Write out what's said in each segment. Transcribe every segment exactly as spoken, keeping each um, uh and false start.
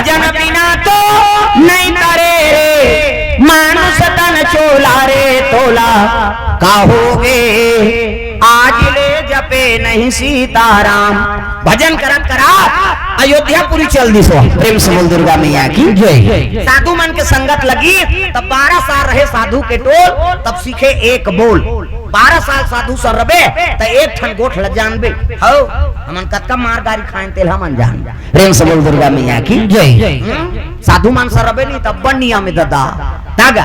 भजन बिना तो नहीं तरे रे, मानुष तन चोला रे तोला। कहोगे आज ले जपे नहीं सीताराम। भजन करत करत अयोध्यापुरी चल दिस। प्रेम से बोल दुर्गा मैया की जय। साधु मन के संगत लगी, तब बारह साल रहे साधु के टोल, तब सीखे एक बोल। बारह साल साधु सन रबे, त एक ठन गोठ ल जानबे। हौ, हमन कतका मार गारी खाएन, तेला हमन जान। प्रेम से बोल दुर्गा मैया की जय। हम्म? साधु मन सन रबे नहीं, तब बड़ नियम हे ददा। तागा।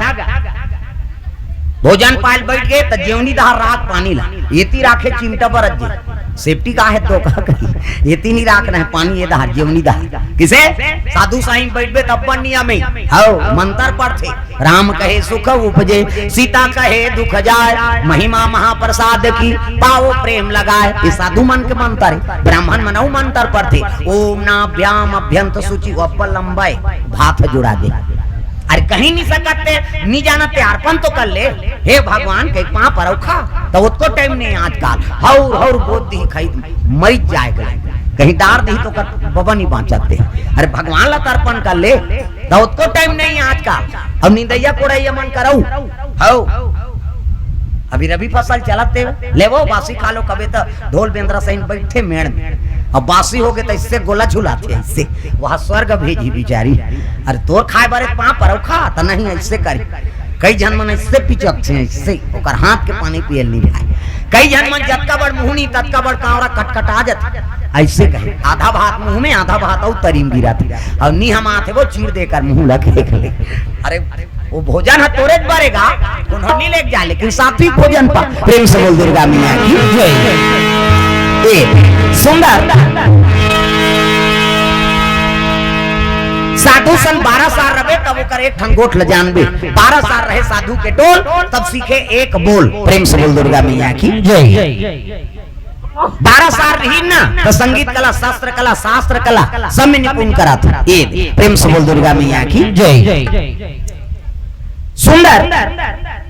भोजन पायल बैठ गए, त जेवनी दहा राख पानी ला। एती राखे चिमटा बर अज्जे। सेफ्टी का है तो का कही। एती नहीं राखना है पानी, ये दहा, जेवनी दहा। किसे? साधु साईं बैठबे, तब बड़ नियम हे। हौ, मंतर पढ़थे। राम कहे सुख उपजे, सीता कहे दुख जाय, महिमा महाप्रसाद की, पाओ प्रेम लगाय। ये साधु मन के मंतर हे, ब्राह्मण मन अउ मंतर पढ़थे। ओम नाभ्याम अभ्यंत शुचि, वो अब्बल लंबा हे, भात जुड़ा दे। अरे कहीं नहीं सकत ते, नहीं जानत ते, अर्पण तो कर ले। हे भगवान, कहीं पाँव परव खा, त ओतको टाइम नहीं आजकाल। हौर हौर बोत दिही खाई, मरिच जाए के। कहीं डार दिही तो कर बबा नहीं बाँचत ते। अरे भगवान ला त अर्पण कर ले। त ओतको टाइम नहीं आजकाल। अब निंदइया कोड़इया मन करऊ। हौ। अभी रबी फसल चलत हे, लेवो बासी खा लो, कबे त ढोल बेंदरा सहित बैठे मेड़ में। अब बासी होगे त इससे गोला झुलाथे, इससे वहाँ स्वर्ग भेजी बिचारी। अरे तोर खाए बारे पाँव परव खा, त नहीं ऐसे करी। कई झन मन ऐसे पिचकथे, ऐसे ओकर हाथ के पानी पियल नहीं जाए। कई झन मन जतका बड़ मुहनी, ततका बड़ कांवरा कटकटा जाथे। ऐसे कहे, आधा भात मुंह में, आधा भात अउ तरी म गिरथे। अउ नी हम आथे वो चीर देकर मुंह लगे ले। अरे, वो भोजन ह तोरे बर हे गा, कोनो नी लेके जा, लेकिन सात्विक भोजन पा। प्रेम से बोल दुर्गा मैया की जय। ए, सुंदर। साधु सन बारह साल रबे, तब ओकर एक ठन गोठ ल जानबे। बारह साल रहे साधु के टोल, तब सीखे एक बोल। प्रेम से बोल दुर्गा मैया की जय। बारह साल रहिन ना, त संगीत कला, शस्त्र कला, शास्त्र कला, सब में निपुण करत हे। ए, प्रेम से बोल दुर्गा मैया की जय। सुंदर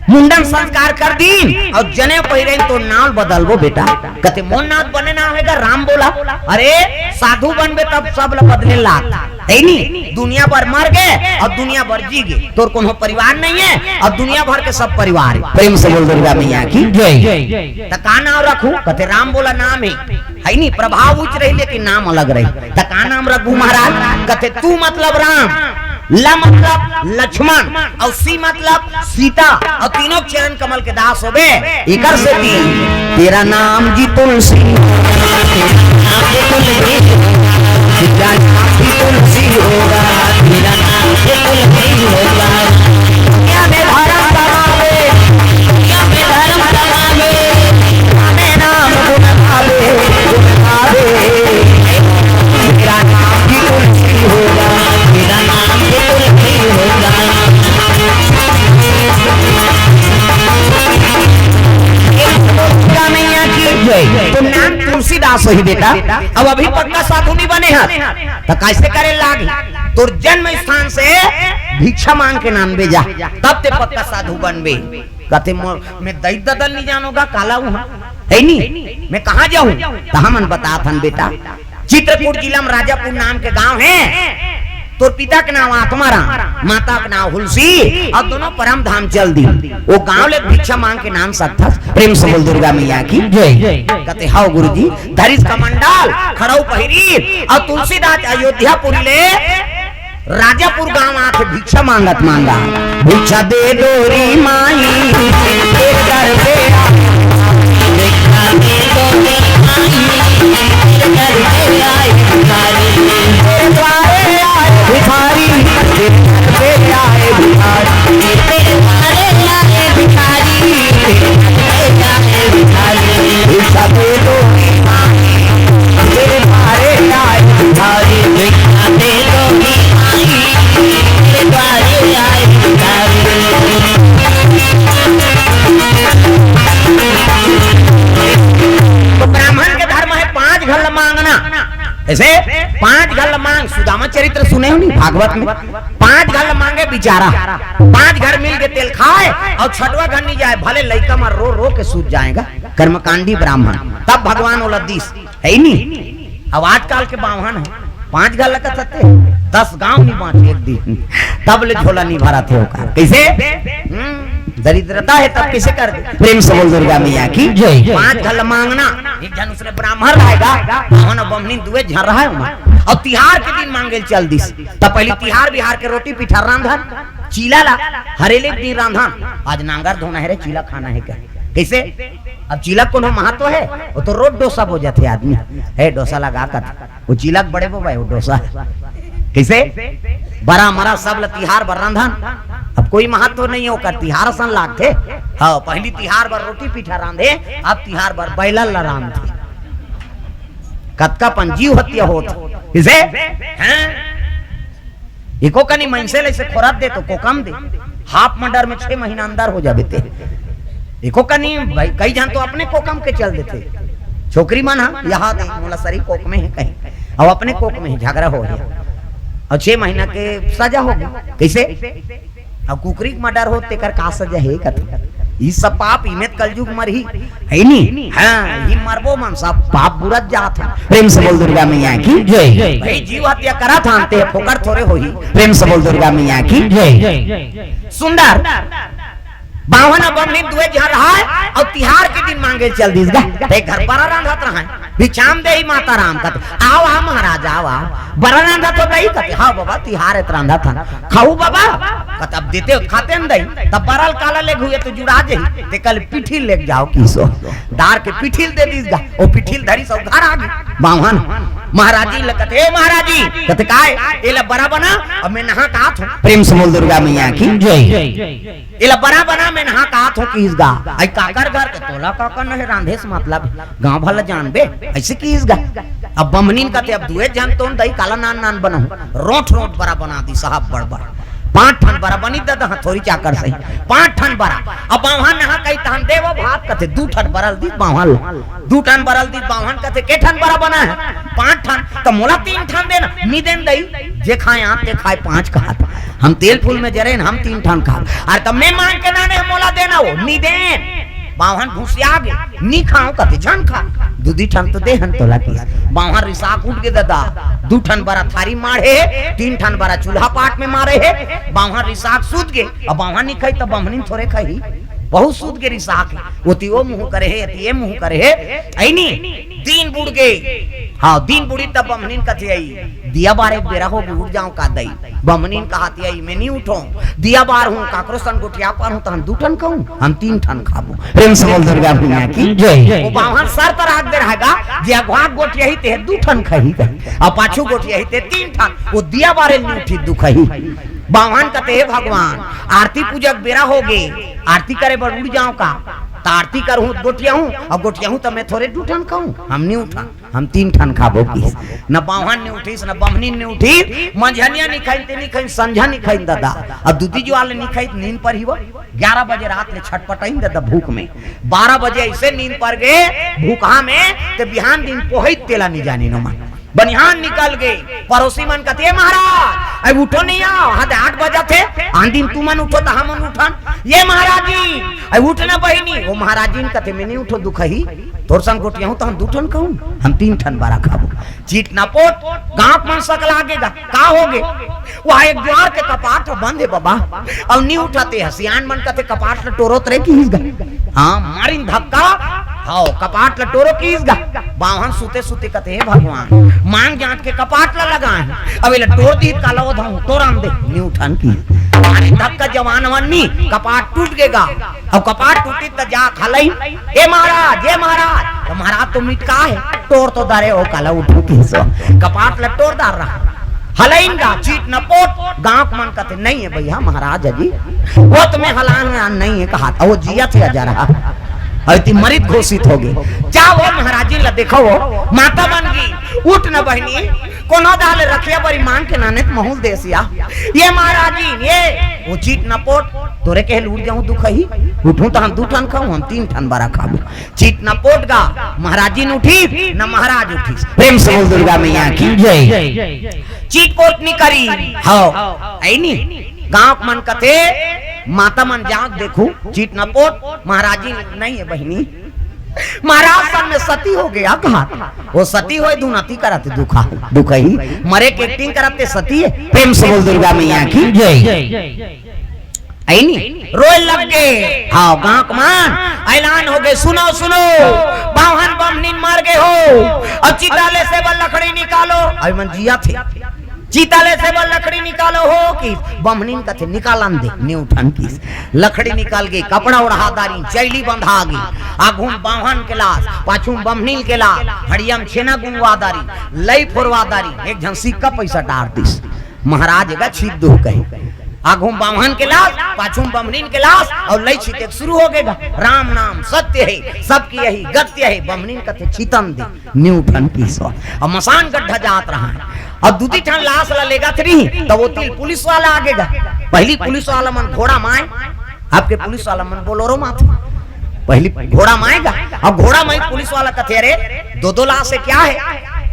मुंडन संस्कार कर दीन अउ जनेव पहिरेन, तोर नाव बदलबो बेटा। कथे मोर नाव बने नाव हे गा राम बोला। अरे साधु बनबे तब सब ल बदले लाग। हे नी, दुनिया भर मर गे अउ दुनिया भर जी गे। तोर कोनो परिवार नहीं हे अउ दुनिया भर के सब परिवार हे। प्रेम से बोल दुर्गा मैया की जय। त का नाव रखूं? कथे राम बोला नाम हे, हे नी, प्रभाव उच्च रही लेकिन नाम अलग रही। त का नाम रखूं महाराज? कथे तू मतलब राम, ल मतलब लक्ष्मण, अउ सी मतलब सीता, अउ तीनों चरण कमल के दास होबे। एकर सेती तेरा नाम जी तुलसी, तेरा नाम जी तुलसी, तेरा नाम जी तुलसी होगा, तेरा नाम जी तुलसी होगा। दुनिया में धर्म कमावे, दुनिया में धर्म कमावे, नामे नाम गुण गावे, गुण गावे। तेरा नाम भी तुलसी होगा, तेरा नाम भी तुलसी होगा। दुर्गा मैया की जय। तो नाम तुलसीदास होही बेटा। अब अभी पक्का साधु नहीं बने हस, त कैसे करे लाग? तोर जन्म स्थान से भिक्षा मांग के नानबे जा, तब ते पक्का साधु बनबे। कथे मोर, मैं दई ददा ल नहीं जानों गा, काला हूँ, हे नी, मैं कहाँ जाहूँ? त हमन बतात हन बेटा, चित्रकूट जिला में राजापुर नाम के गांव हे। तोर पिता के नाम आत्माराम, माता के नाम हुलसी, अउ दोनों परम धाम चल दी। वो गांव ले भिक्षा मांग के नान सकथस। प्रेम से बोल दुर्गा मैया की जय। कथे हव गुरुजी, धरिस कमंडल, खड़ऊ पहिरी, अउ तुलसीदास अयोध्यापुरी ले राजापुर गांव आके भिक्षा मांगत मांगा, भिक्षा दे दो री माई, तेरे दर पे आ। भिक्षा दे दो री माई, तेरे दर पे आए भिखारी। तेरे द्वारे आए भिखारी, तेरे दर पे आए भिखारी। तेरे द्वारे आए भिखारी, तेरे दर पे आए भिखारी। भिक्षा दे दो री माई, तेरे द्वारे आए भिखारी। भिक्षा दे दो री माई, तेरे द्वारे आए भिखारी। तो ब्राह्मण के धर्म हे पांच घर ल मांगना। ऐसे पांच घर ल मांग, सुदामा चरित्र सुने हो नी भागवत में, पांच घर ल मांगे बिचारा, पांच घर मिल के तेल खाए अउ छठवा घर नहीं जाए, भले लइका मन रो रो के सूत जाएगा। कर्मकांडी ब्राह्मण, तब भगवान ओला दिस, हे नी? अब आजकल के बाम्हन हे, पांच घर ल कथे दस गांव नहीं बांचे एक दिन, तब ले झोला नहीं भरा थे ओकर। कैसे? हम्म, दरिद्रता है तब कैसे कर दे? प्रेम से बोल दुर्गा मैया की जय। पांच घर मांगना, एक झन उसने ब्राह्मण रहेगा, वहां न बमनी दुए झन रहा है वहां। और तिहार के दिन मांगे ल चल दिस, तब पहले तिहार बिहार के रोटी पीठा रांधन, चीला ला हरेले के दिन रांधन, आज नांगर धोना है रे, चीला खाना है क्या? कैसे? अब चीला कोनो महत्व है? वो तो रोज डोसा हो जाते आदमी, है डोसा लगा कर, वो चीला के बड़े बो भाई, वो डोसा। कैसे? बरा मरा सब ल तिहार बर रांधन। अब कोई महत्व नहीं है ओकर, तिहार असन लागथे। हाँ, पहली तिहार बर रोटी पीठा रांधे, अब तिहार बर बैलल ला रांधथे। कतका पन जीव हत्या होत। किसे? हैं? एको कनी मनसे ले से खोरत दे तो कोकम दे। हाफ मर्डर में छह महीना अंदर हो जाबे ते। एको कनी भाई, कई झन तो अपने कोकम के चल देथे। छोकरी मन हा, यहाँ दे, मोला सरी कोक में है कहीं। अब अपने कोक में है, झगड़ा हो गया। और छह महीना के सजा हो गया। कैसे? अब कुकरी के मर्डर हो, तेकर का सजा है कथे? ई सब पाप, इमे त कलजुग मरही, है नी? हाँ, ई मरबो मन सब पाप बुरत जात है। प्रेम से बोल दुर्गा मैया की जय। भाई जीव हत्या करत हन, ते फोकट थोरे होही। प्रेम से बोल दुर्गा मैया की जय। सुंदर। बावन बमनी दुए झन रहा है और तिहार के दिन मांगे चल दीस गा। ते घर पर रांधत रहा है, बिछाम दे ही माता राम कथे, "आओ, आओ महाराज, आओ, आओ।" बरा रांधत हो दई कथे, "हाँ बाबा, तिहार है त रांधत हन।" "खाऊ बाबा?" कथे, "अब देते हो खाते न दई।" तब बरल काला ले घुए तो जुड़ा जही, ते कल पिठिल ले जाओ किसो। दार के पिठिल दे दीस गा, वो पिठिल धरी सब घर आ गई। बावन महाराज जी ले कथे, "ए महाराज जी," कथे, "काय?" "एला बरा बना, अब मैं नहा का आत हूँ।" प्रेम से बोल दुर्गा मैया की जय। "एला बरा बना, मैं नहा का आत हूँ," किस गा। आई काकर घर के तोला काकर नहे रांधे से मतलब, गांव भला जानबे, ऐसे किस गा। अब बमनीन कथे, "अब दुए झन तोन दई काला नान नान बनहूँ, रोंठ रोंठ बरा बना दी साहब बड़ बड़।" पांच ठन बरा बनी ददा, हाँ, थोरी चाकर सही, पांच ठन बरा। अब बावन नहा कही तहन देवो भात कथे, दू ठन बरल दी बावन ल, दू ठन बरल दी बावन कथे, "के ठन बरा बना है?" "पांच ठन।" "त मोला तीन ठन देना।" "नी देन दई, जे खाए आप ते खाए पांच खात, हम तेल फूल में जरेन, हम तीन ठन खाब।" "अरे त मैं मांग के नाने मोला देना हो।" "नी देन।" बावन घुसिया गे, "नी खाओ कथे झन खा, दू दी ठन तो दे हन तोला किस।" बावन रिसाक उठ गे ददा, दू ठन बरा थारी माढ़े, तीन ठन बरा चूल्हा पाट में मारे हे। बावन रिसाक सूत गे, अब बावन नी खाई त बमनीन थोरे खाही, बहुत सूत गे रिसाक। ओती ओ मुंह करे हे, एती ए मुंह करे हे, ऐनी दिन बुड़ गे। हाँ, दिन बुड़ी तब बमनीन कथे आई, "दिया बारे बेरा हो गे, उठ जाओ का दई।" बमनीन कहत आई, "मैं नी उठो, दिया बार हूँ, काकरो सन गोठिया पार हूँ, तहन दू ठन खाऊं, हम तीन ठन खाबो।" प्रेम से बोल दुर्गा मैया की जय। वो बावन शर्त राख दे रहेगा, जे अगवा गोठियाही ते दू ठन खाही, अब पाछू गोठियाही ते तीन ठन, वो दिया बारे नी उठी दू खाही। बावन कथे, "हे भगवान, आरती पूजा के बेरा हो गे, आरती करे बर उठ जाओ का?" "त आरती करहूँ, गोठियाहूँ, और गोठियाहूँ त मैं थोरे दू ठन खाऊं, हम नी उठन, हम तीन ठन खाबो किस।" न बावन नी उठिस, न बमनीन नी उठिस, मंझनिया नी खाइन, ते नी खाइन, संझा नी खाइन ददा, और दूदी जुआर ले नी खाइन, नींद परही वो। ग्यारह बजे रात ले छटपटाइन ददा भूख में, बारह बजे ऐसे नींद पर गे भूखा में, ते बिहान दिन पोहई तेला नी जानिन ओमन। बनिहान निकल गे, पड़ोसी मन कथे, "ए महाराज, अई उठो नहीं आओ, हद आठ बजत हे, आन दिन तुमन उठो त हमन उठन।" "ए महाराज जी, अई उठ ना बहिनी।" वो महाराज जी कथे, "मैं नहीं उठो दुखही, तोर संग गोठियाहूँ त हम दू ठन खाऊं, हम तीन ठन बरा खाबो।" चित न पोट, गांव मन सकला गे गा, का हो गे? वहाँ एक द्वार के कपाट ह बंद हे बाबा, अउ नी उठत हे। सियान मन कथे, "कपाट ल टोरोत रे," किहिस गा। हाँ, मारिन धक्का, हव, कपाट ल टोरो किहिस गा। बावन सुते सुते कथे, "हे भगवान, मांग जांच के कपाट ल लगाए हंव, अब एला टोर दिही त काला ओधंव, टोरन दे।" नी उठन किहिस। मारिन धक्का, जवान वन नी, कपाट टूट गे गा। अब कपाट टूटिस त जा हलइन, "ए महाराज, ए महाराज।" त महाराज तो मिटका हे, टोर तो डारे हो, काला उठहूं किहिस। कपाट ल टोर डार रहा। हलइन गा, चित न पोट, गांव के मन कथे, "नहीं हे भैया महाराज जी, वो तो मैं हलान हलान नहीं हे," कहा था, वो जियत हे अजा रहा। अउ एती मरित घोषित हो गे। जा वो महाराजिन ल देखव, वो माता बन गे, "उठ न बहिनी, कोनो दाल रखिया बरी मांग के नाने त महूं ल देसिया।" "ए महाराजिन, ए।" वो चित न पोट, "तोरे कहे ले उठ जाहूं दुखही, उठहूं त हम दू ठन खाहूं, हम तीन ठन बरा खाबो।" चित न पोट गा, महाराजिन उठिस, न महाराज उठिस। प्रेम से बोल दुर्गा मैया की जय। चित पोट नी करिस, हव, अइनी। गांव के मन कथे, माता मन जांच देखहू, चित न पोट, महाराजिन नहीं हे बहिनी। महाराज सन में सती हो गया कहा। वो सती होय दुनती करत दुखा, दुखही। मरे के एक्टिंग करत ते सती है। प्रेम से बोल दुर्गा मैया की जय। ऐनी रोए लग गए। हाँ, गांव के मन ऐलान हो गए, सुनो, सुनो, बाम्हन बम्हनिन मर गए हो, अब चिता लेसे बर लकड़ी निकालो। अभी मन जियत हे, चिता लेसे बर लकड़ी निकालो हो कि बम्हनिन कथे निकालन दे, नी उठन किस। लकड़ी निकाल के कपड़ा ओढ़ा दारी, चैली बंधा गे, आघू म बाम्हन के लास, पाछू म बम्हनिन के लास, हड़िया म छेना गुंगवा दारी, लई फोरवा दारी, एक झन सिक्का पैसा डार दिस। महाराज एगा छित दुहू कहे। आघू म बाम्हन के लास, पाछू म बम्हनिन के लास, अउ लई छिते के शुरू हो गे गा। राम नाम सत्य है, सबकी यही गत्य है। बम्हनिन कथे छितन दे, नी उठन किस। अब मसान गड्ढा जात रहा है, अब दूती ठन लास ला लेगत रही, त वो तिल पुलिस वाला आगे गा। पहली पुलिस वाला मन घोड़ा माय, आपके पुलिस वाला मन बोलोरो माथे। पहली घोड़ा माय गा, अब घोड़ा माय पुलिस वाला कथे, "अरे, दो दो लास है, क्या है?"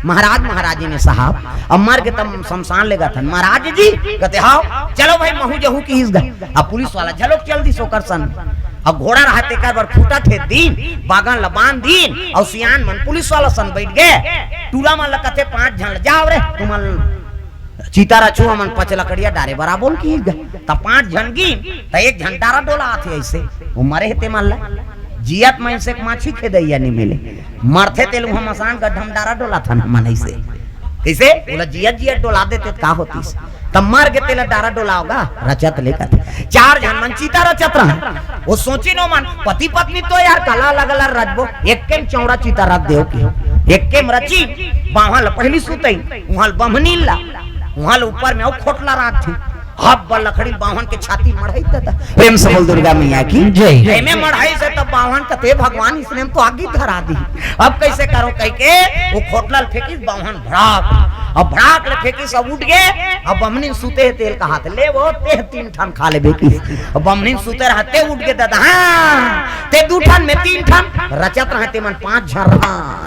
"महाराज, महाराज जी ने साहब, अब मर के तब शमशान लेगत हन।" "महाराज जी?" कथे, "हाव।" "चलो भाई, महू जहू किहिस गा।" अब पुलिस वाला झलोक चल दिस ओकर सन। अब घोड़ा रहा तेकर बर खूंटा ठेक दिन, बागन ला बांध दिन, अउ सियान मन पुलिस वाला सन बैठ गे। टूरा मन ला कथे, "पांच झन ला जाव रे, तुमन चिता रचहू, हमन पचलकड़िया डारे बर आबोन किहिस गा।" त पांच झन गिन, त एक झन डारा डोला आथे ऐसे, वो मरे हे ते मन ला। जियत मइनसे के माछी खेदइया नी मिले, मरथे तेल उहाँ मसान गड्ढा म डारा डोलाथन हमन ऐसे। कइसे? ओला जियत जियत डोला देते त का होतिस? त मर गे तेला डारा डोलाव गा, रचत ले कथे। चार झन मन चिता रचत रहन। वो सोचिन ओमन, पति पत्नी तो यार कला अलग अलग रचबो, एक्के म चौड़ा चिता रच देव कि। एक्के म रचिन, बाम्हन ल पहिली सुतइन, उहाँ ल बम्हनिन ला, उहाँ ल ऊपर में अउ खोटला राखथे। अब बर लकड़ी ल बाम्हन के छाती मढ़ाइस ददा। प्रेम से बोल दुर्गा मैया की जय। एमे मढ़ाइस हे त बाम्हन कथे, "भगवान, इसने म तो आगी धरा दी, अब कइसे करों?" कहिके वो खोटला ल फेंकिस, बाम्हन भड़ाक, अब भड़ाक ले फेंकिस, अब उठ गे। अब बम्हनिन सुते हे तेल कहाथे, "ले वो, ते तीन ठन खा लेबे" किहिस। अब बम्हनिन सुते रहा, ते उठ गे ददा, हाँ, ते दू ठन में तीन ठन, रचत रहा ते मन पांच झन रहा।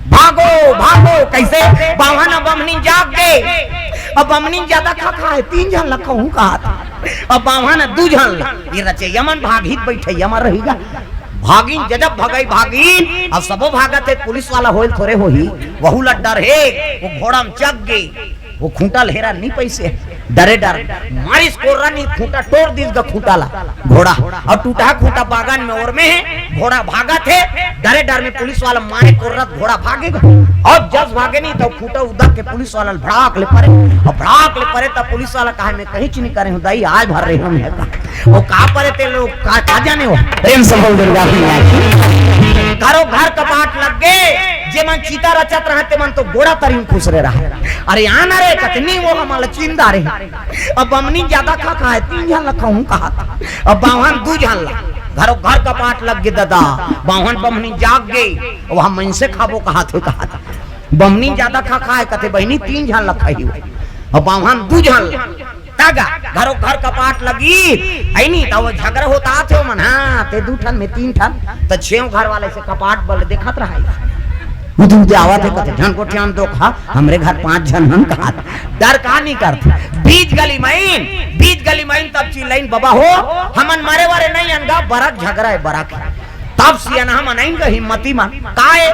भागो, भागो, कइसे? बाम्हन अउ बम्हनिन जाग गे। अब बम्हनिन जादा खा खाय हे, तीन झन ला खहूं कहाथे। अब बाम्हन दू झन ला, ये रचइया मन भागही त बइठइया मन रही गा। भागिन, जब भगई भागिन, अब सबो भागत हे, पुलिस वाला होय ल थोरे होही, वहू ला डर हे, वो घोड़ा म चघ गे। वो खूंटा ल हेरा नी पइसे, डरे डर मारिस कोर्रा नी, खूंटा टोर दिस गा खूंटा ला, घोड़ा, अउ टूटहा खूंटा बागन में ओर में हे, घोड़ा भागत हे, डरे डर में पुलिस वाला मारे कोर्रा त घोड़ा भागे गा। अब जस भागे नी त खूंटा उदक के पुलिस वाला ल भड़ाक ले परे, अउ भड़ाक ले परे त पुलिस वाला कहे, "मैं कहींच नी करे हंव दाई, आय भर रहे हंव मैं का।" वो का परे ते लोग का, का जाने वो। प्रेम से बोल दुर्गा मैया की। घरो घर कपाट लग गे, जे मन चिता रचत रहा ते मन तो गोड़ा तरी म खुसरे रहा। "अरे आना रे," कथे, "नी वो हमन ला चिंदा रे।" अब बम्हनिन जादा खा खाय हे, तीन झन ला खहूं कहाथे। अब बाम्हन दू झन ला, घरो घर कपाट लग गे ददा, बाम्हन बम्हनिन जाग गे, अब हम मइनसे खाबो कहाथे, कहाथे। बम्हनिन जादा खा खाय हे कथे, "बहिनी तीन झन ला खही हो।" अब बाम्हन दू झन ला, त गा, घरो घर कपाट लगिस, अइनी, त वो झगरा होत आथे ओमन, हाँ, ते दू ठन में तीन ठन, त छेव घर वाले से कपाट बल देखत रहा। उदू उदे आवत हे कथे, "झन गोठियान दो खा, हमरे घर पांच झन हन" कहाथे। डर का नी करथे। बीच गली मइन, बीच गली मइन तब चिल्लाइन, "बबा हो, हमन मरे वरे नइ अन गा, बरा के झगरा हे, बरा के।" तब सियानहा मन आइन गा हिम्मती मन, "काय?"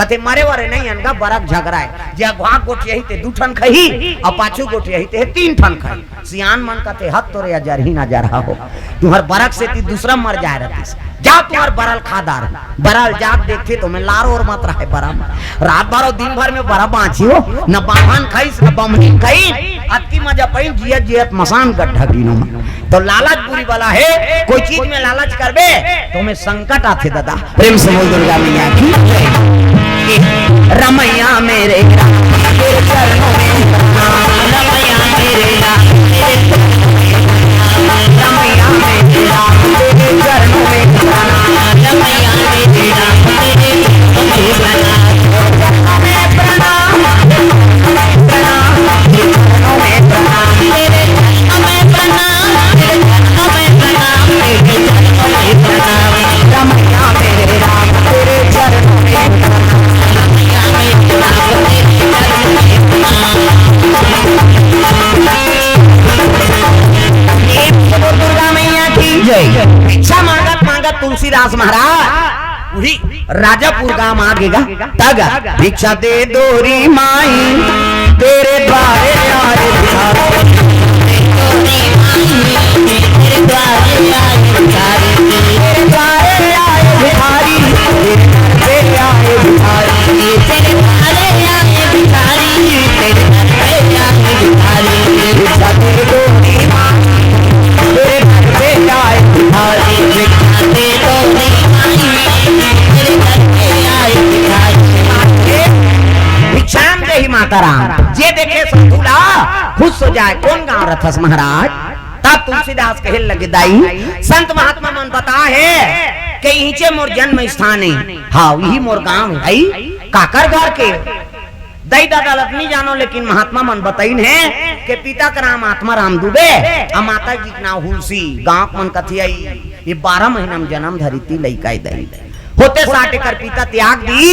कथे, "मरे वरे नइ अन गा, बरा के झगरा हे। जे अघवा गोठियाही ते दू ठन खही, अउ पाछू गोठियाही ते तीन ठन खही।" सियान मन कथे, "हत तोरे अजरही न अजरहा हो, तुंहर बरा के सेती दूसरा मर जाय रहतिस, जा तुंहर बरा ल खा डार।" बरा ल जाके देखथे त ओमे लार ओर मत रहय बरा म। रात भर अउ दिन भर में बरा बांचिस हो, न बाम्हन खइस, न बम्हनिन खइन, अतकी मजा पइन, जियत जियत मसान गड्ढा गिनो म। त लालच बुरी बला हे, कोई चीज में लालच करबे त ओमे संकट आथे ददा। प्रेम से बोल दुर्गा मैया की जय। रमैया मेरे राम तेरे चरणों में प्रणाम, रमैया मेरे राम तेरे चरणों में प्रणाम, रमैया मेरे राम तेरे चरणों में प्रणाम, रमैया मेरे राम तेरे चरणों में प्रणाम, चरणों में प्रणाम, प्रणाम, तेरे चरणों में प्रणाम, तेरे चरणों में प्रणाम, तेरे चरणों में प्रणाम, तेरे चरणों में प्रणाम, रमैया मेरे राम तेरे चरणों में प्रणाम। दुर्गा मैया की जय। भिक्षा मांगत मांगत तुलसीदास महाराज राजापुर गांव आ गेगा। तग भिक्षा दे दो री माई, तेरे द्वारे आए भिखारी। तेरे द्वारे आए भिखारी, तेरे द्वारे आए भिखारी, तेरे द्वारे आए भिखारी। तेरे द्वारे आए भिखारी, तेरे द्वारे आए भिखारी। भिक्षा दे दो री माई, तेरे द्वारे आए भिखारी। भिक्षा दे दो री माई, तेरे द्वारे आए भिखारी। भिक्षाम देहि माता राम, जे देखे साधु ला खुश हो जाए। कोन गांव रथस महाराज? तब तुलसीदास कहे लगे, दाई, संत महात्मा मन बताए हे कि इहिंचे मोर जन्म स्थान हे। हाँ, इही मोर गांव हे। काकर घर के? दई ददा ल त नी जानो, लेकिन महात्मा मन बताइन हे कि पिता के नाम आत्मा राम दुबे, अउ माता जी के नाम हुलसी। गांव के मन कथे, अई ये बारह महीना में जन्म धरी ती लइका हे दई। होते साठ एकर पिता त्याग दी,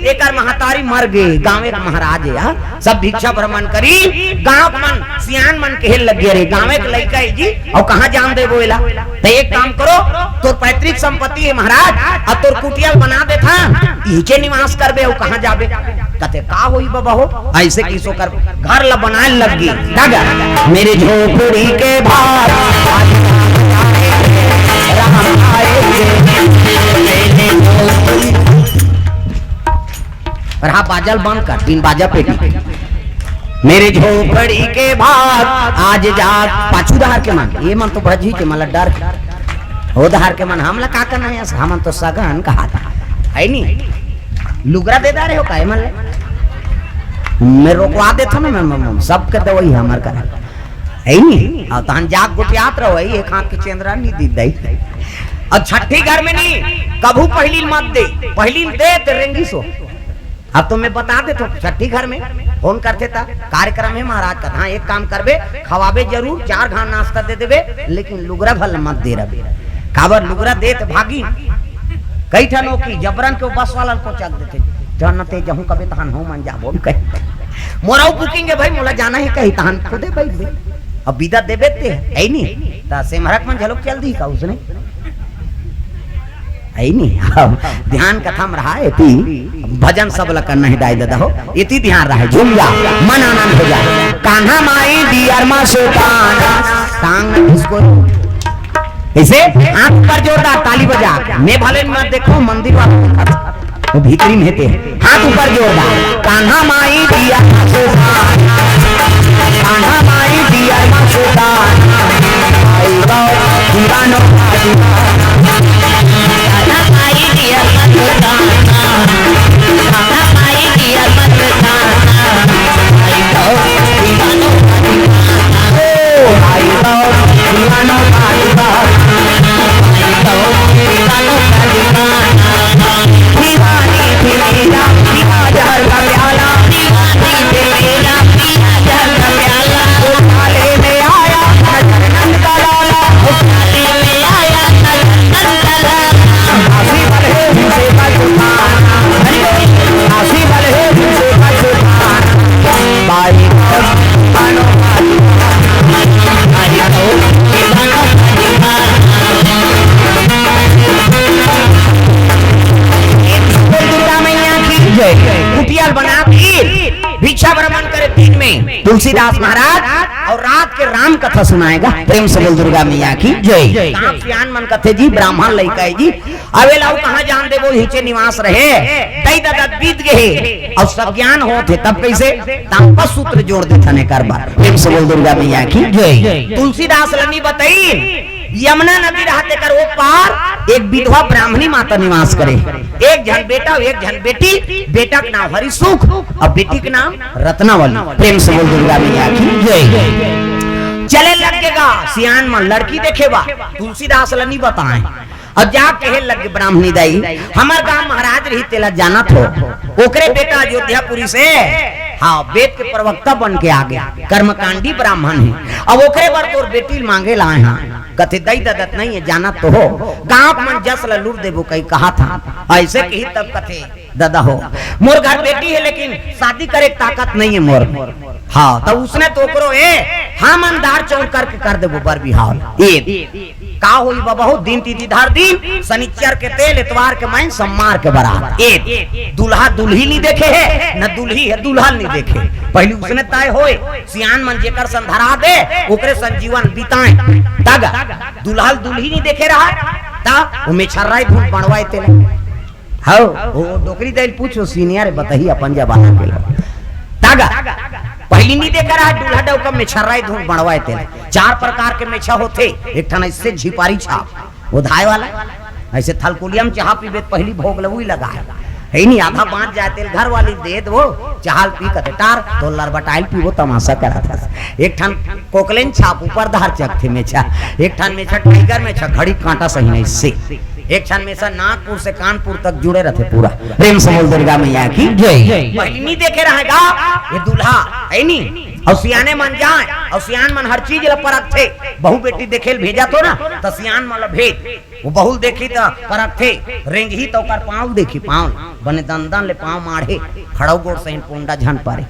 एकर महतारी मर गे। गांव के महाराज हे, सब भिक्षा भ्रमण करी। गांव के मन सियान मन कहे लगे, अरे गांव के लइका हे जी, अउ कहाँ जान देबो एला? त एक काम करो, तोर पैतृक संपत्ति हे महाराज, अउ तोर कुटिया ल बना देथन, इहिंचे निवास करबे, अउ कहाँ जाबे? कथे, का होई बबा हो? अइसे किसो कर घर ला बनाए लग गे। का गा? मेरे झोपड़ी के बाहर आज राम आएंगे। मेरे झोपड़ी, अरे हाँ, बाजा ल बंद कर, तीन बाजा पेटी। मेरे झोपड़ी के बाहर आज जा, पाछू डहर के मन, ये मन तो भजी के, मतलब डर के। ओ डहर के मन, हमला का करना हे, हमन तो सगन कहा था, हे नी? लुगरा दे डारे हो का, ये मन ले? मैं रोकवा देथों ना, मैं, मैं, मैं, सबके दवई हे हमर करा, हे नी? अउ तहन जाग गोठियात रहो, हे, एक हाथ के चेंदरा नी दी दई। अउ छट्ठी घर में नी, कभू पहिली मत दे, पहिली दे ते रेंगी सो। अब तो मैं बता देथों, छट्ठी घर में फोन करथे त कार्यक्रम हे महाराज का, हाँ, एक काम करबे, खवाबे जरूर, चार घांव नाश्ता दे देबे, लेकिन लुगरा भर मत दे रबे। काबर लुगरा दे त भागी, कई ठन हो कि जबरन के बस वाला ल कोचक देथे, जहन ते जहूं कबे तहन हो मन जाबो कहे। मोर अउ booking हे भाई, मोला जाना हे कही, तहन खुदे बइठबे। अब बिदा देबे ते, हे नी? त सेमरक मन झलक चल दी का उसने? हे नी? अब ध्यान कथा म रहा, एती भजन सब ल करना हे दाई ददा हो, एती ध्यान रहे, झूम जा, मन आनंद हो जाए। कान्हा माई दियर मा सुतान, टांग न घुसको। कइसे? हाथ ऊपर जोरदार, ताली बजा। मैं भले मत देखो, मंदिर वाला देखत। वो भीतरी में हे ते। हाथ ऊपर जोरदार। कान्हा माई दियर मा सुतान। कान्हा माई दियर मा सुतान। आई गौ दीवानो का दीवाना। कान्हा माई दियर मा सुतान। कान्हा माई दियर मा सुतान। आई गौ दीवानो का दीवाना। ओ, आई गौ दीवानो का दीवाना। आई गौ दीवानो का दीवाना। दीवानी थी मेरा, दीवा जहर का प्याला। दीवानी थी मेरा, दीवा जहर का प्याला। उठाले में आया नंद का लाला। उठाले में आया नंद का लाला। काशी वाले से बचपन। काशी वाले से बचपन। बाई बोल दुर्गा मैया की जय। कुटिया ल बना दी, भिक्षा भ्रमण करे दिन में तुलसीदास महाराज, अउ रात के राम कथा सुनाएगा। प्रेम से बोल दुर्गा मैया की जय। गांव सियान मन कथे जी, ब्राह्मण लइका हे जी, अब एला अउ कहाँ जान देबो, इहिंचे निवास रहे, दई ददा बीत गे हे, अउ सब ज्ञान होत हे, तब कइसे? तापस सूत्र जोड़ देथन एकर बर। प्रेम से बोल दुर्गा मैया की जय। तुलसीदास ल नी बताइन, यमुना नदी रहत एकर ओ पार एक विधवा ब्राह्मणी माता निवास करे। एक झन बेटा, एक झन बेटी, बेटा के नाम हरिसुख अउ बेटी के नाम रत्नावली। प्रेम से बोल दुर्गा मैया की जय। चले लग गे गा सियान मन लड़की देखे बर, तुलसीदास ल नी बताए। अउ जा कहे लगे ब्राह्मणी दाई, हमर गांव महाराज रही तेला जानत हो, ओकरे बेटा अयोध्यापुरी से, हाँ, वेद के प्रवक्ता बन के आ गे, कर्मकांडी ब्राह्मण हे। अब ओकरे बर तोर बेटी ल मांगे लाए हन। कथे दई ददा त नहीं हे, जानत तो हो, गांव के मन जस ल लूट देबो कही कहा था। अइसे कही तब कथे, दादा हो, मोर घर बेटी हे, लेकिन शादी करे के ताकत नहीं हे मोर। हाँ, त उसने तो ओकरो ए, हम अंधार चौर करके कर देबो बर बिहाव। ए, का होई बबा हो, दिन तिथि धर दिन, शनिचर के तेल, एतवार के माइन, सम्मार के बरात। ए, दूल्हा दुल्ही नहीं देखे हे, न दुल्ही हे दूल्हा नहीं देखे। पहली उसने तय होए, सियान मन जेकर सन धरा दे, ओकरे सन जीवन बिताए। तग दूल्हा दुल्ही नहीं देखे रहा, त वो मेछर्राई धुन बनवाए तेला। हव, वो डोकरी दाई ल पूछो, senior हे, बताही अपन जमाना के लोग। तागा, पहली नहीं देखे रहा, दूल्हा डउका मेछर्राई धुन बनवाए तेला। चार प्रकार के मेछा होथे, एक ठन ऐसे झिपारी छाप, वो धाय वाला, ऐसे थलकुलिया में चाहा पीबे त पहली भोग लवई लगा है, हे नहीं, आधा बाँच जाए तेल घर वाली दे दो, चाहा ल पी कथे टार, तो लरबटाइल पीबो, तमाशा करत हस। एक ठन कोकलेन छाप ऊपर धार चकथे मेछा, एक ठन मेछा tiger मेछा, घड़ी कांटा सही नहीं से। एक ठन मेछा नागपुर से कानपुर तक जुड़े रथे पूरा। प्रेम से बोल दुर्गा मैया की जय। पहली नहीं देखे रहेगा ये दूल्हा, हे नहीं? अउ सियाने मन जाए, अउ सियान मन हर चीज ल परखथे। बहू बेटी देखे ल भेजा तो ना, त सियान मन ल भेज। वो बहू ल देखी त परखथे, रेंगही त ओकर पाँव ल देखी, पाँव ल। बने दंदन ले पाँव माढ़े, खड़ऊ गोड़ सहिन पोंडा झन परे।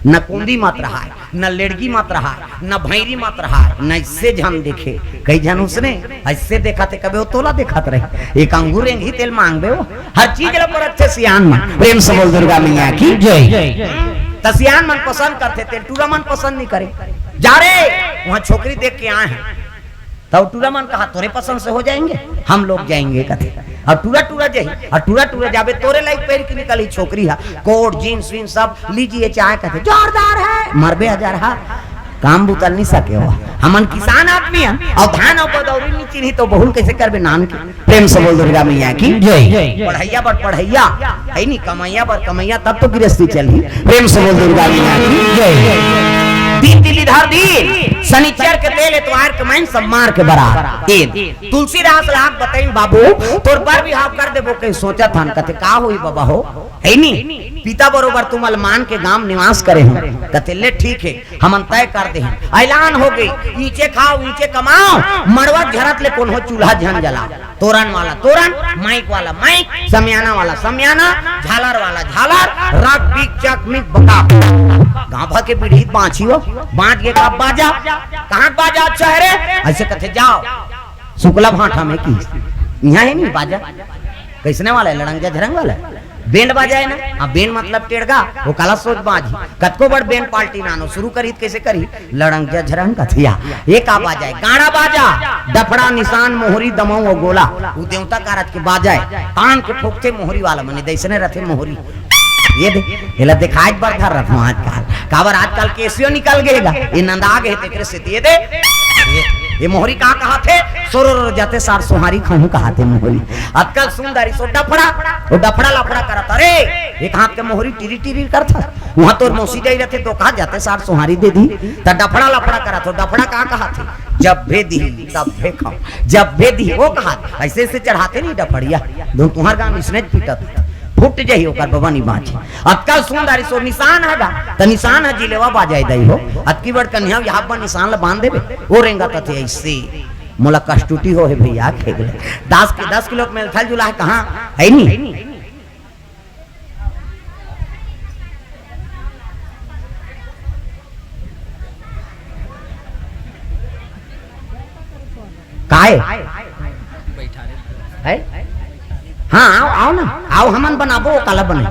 न कुंदी मत रहाय, न लेड़गी मत रहाय, न भैरी मत रहाय, न ऐसे झन देखे। कई झन उसने ऐसे देखत हे, कबे वो तोला देखत रहे। एक अंगूर रेंगही तेल मांगबे वो। हर चीज ल परखथे सियान मन। प्रेम से बोल दुर्गा मैया की जय। त सियान मन पसंद करथे तेल, टूरा मन पसंद नहीं करे। जा रे, वहाँ छोकरी देख के आए हैं। तब टूरा मन कहा, "तोरे पसंद से हो जाएंगे, हम लोग जाएंगे," कथे। अब टूरा टूरा जाही, अब टूरा टूरा जाबे, तोरे लाइक पहन के निकली छोकरी हा, कोट, जींस वींस सब लीजिए चाहे कथे, "जोरदार है, मरबे हजार हा।" काम बुतल नहीं सके हो, हमन किसान आदमी हन, अउ धान अउ बदौरी नहीं चिन्ही तो बहुल कैसे करबे नान के? प्रेम से बोल दुर्गा मैया की जय। पढ़ैया बर पढ़ैया, हे नी, कमैया बर कमैया, तब तो गृहस्थी चलही। प्रेम से बोल दुर्गा मैया की जय। दिन तिथि धर दिन, शनिचर के तेल, एतवार के माइन, सम्मार के बरात। ए, तुलसीदास ला बताइन, "बाबू, तोर बर बिहाव कर देबो," कहि सोचत हन। कथे, "का होही बबा हो?" हे नी, पिता बरोबर तुमन मान के गांव निवास करे हन। कथे, "ले ठीक हे, हमन तय कर दे हन, ऐलान हो गे, ईचे खाव, ईचे कमाव, मड़वा झरत ले कोनो चूल्हा झन जलाव।" तोरन वाला तोरन, माइक वाला माइक, समियाना वाला समियाना, झालर वाला झालर, रक बिक चक मिक बका। गांव भर के पीढ़ी बाँची हो, बाँच गे का बाजा, कहाँ के बाजा अच्छा हे रे? ऐसे कथे जाव, शुक्ला भाटा में की, इहाँ हे नहीं बाजा, कइसने वाला हे, लड़ंग झरंग वाला हे? बेंड बाजा हे ना, हाँ, बेंड मतलब टेड़गा, वो काला सोच बाज। कतको बड़ बेंड पार्टी नानो, शुरू करी त कइसे करी? लड़ंग झरंग कथिया। ये का बाजा हे? गाड़ा बाजा, डफड़ा, निसान, मोहरी, दमऊ अउ गोला। उ देवता कारज के बाजा हे। तान के फोकथे मोहरी वाला मने, दइसने रथे मोहरी। ये दे, एला देखाय बर धर रथों आजकल। काबर आजकल केसियो निकल गे गा। ये नंदा गे हे तेकरे से ये दे। ये, ये मोहरी का कहाथे? सोरोर जाते सार सोहारी खाहूं कहाथे मोहरी। आजकल सुंदरी सो डफड़ा, वो डफड़ा लफड़ा करत। अरे, एक हाथ के मोहरी टिरी टिरी करत। उहाँ तोर मौसी जाई रथे तो कहा जाते सार सोहारी दे दी, त डफड़ा लफड़ा करत हो। डफड़ा का कहाथे? जब भे दी, तब भे खाओ। जब भे दी, वो कहा, ऐसे ऐसे चढ़ाते नहीं डफड़िया। दो तुहार गांव इसने पीटत, फुट जाही ओकर बबा नहीं बाँचे। अतका सुंदर सो निसान हे गा, त निसान हे जिलेवा बाजाय दई हो। अतकी बड़ कन्हैया यहाँ पर निसान ला बांध देबे, वो रेंगत हे ऐसे। मोला कष्टुटी हो हे भैया, खेगले। दस के दस किलो के मेलथल जुला हे कहाँ? हे नहीं? काय? हे? हाँ, आव, आव ना। आव, हमन बनाबो, वो काला बने।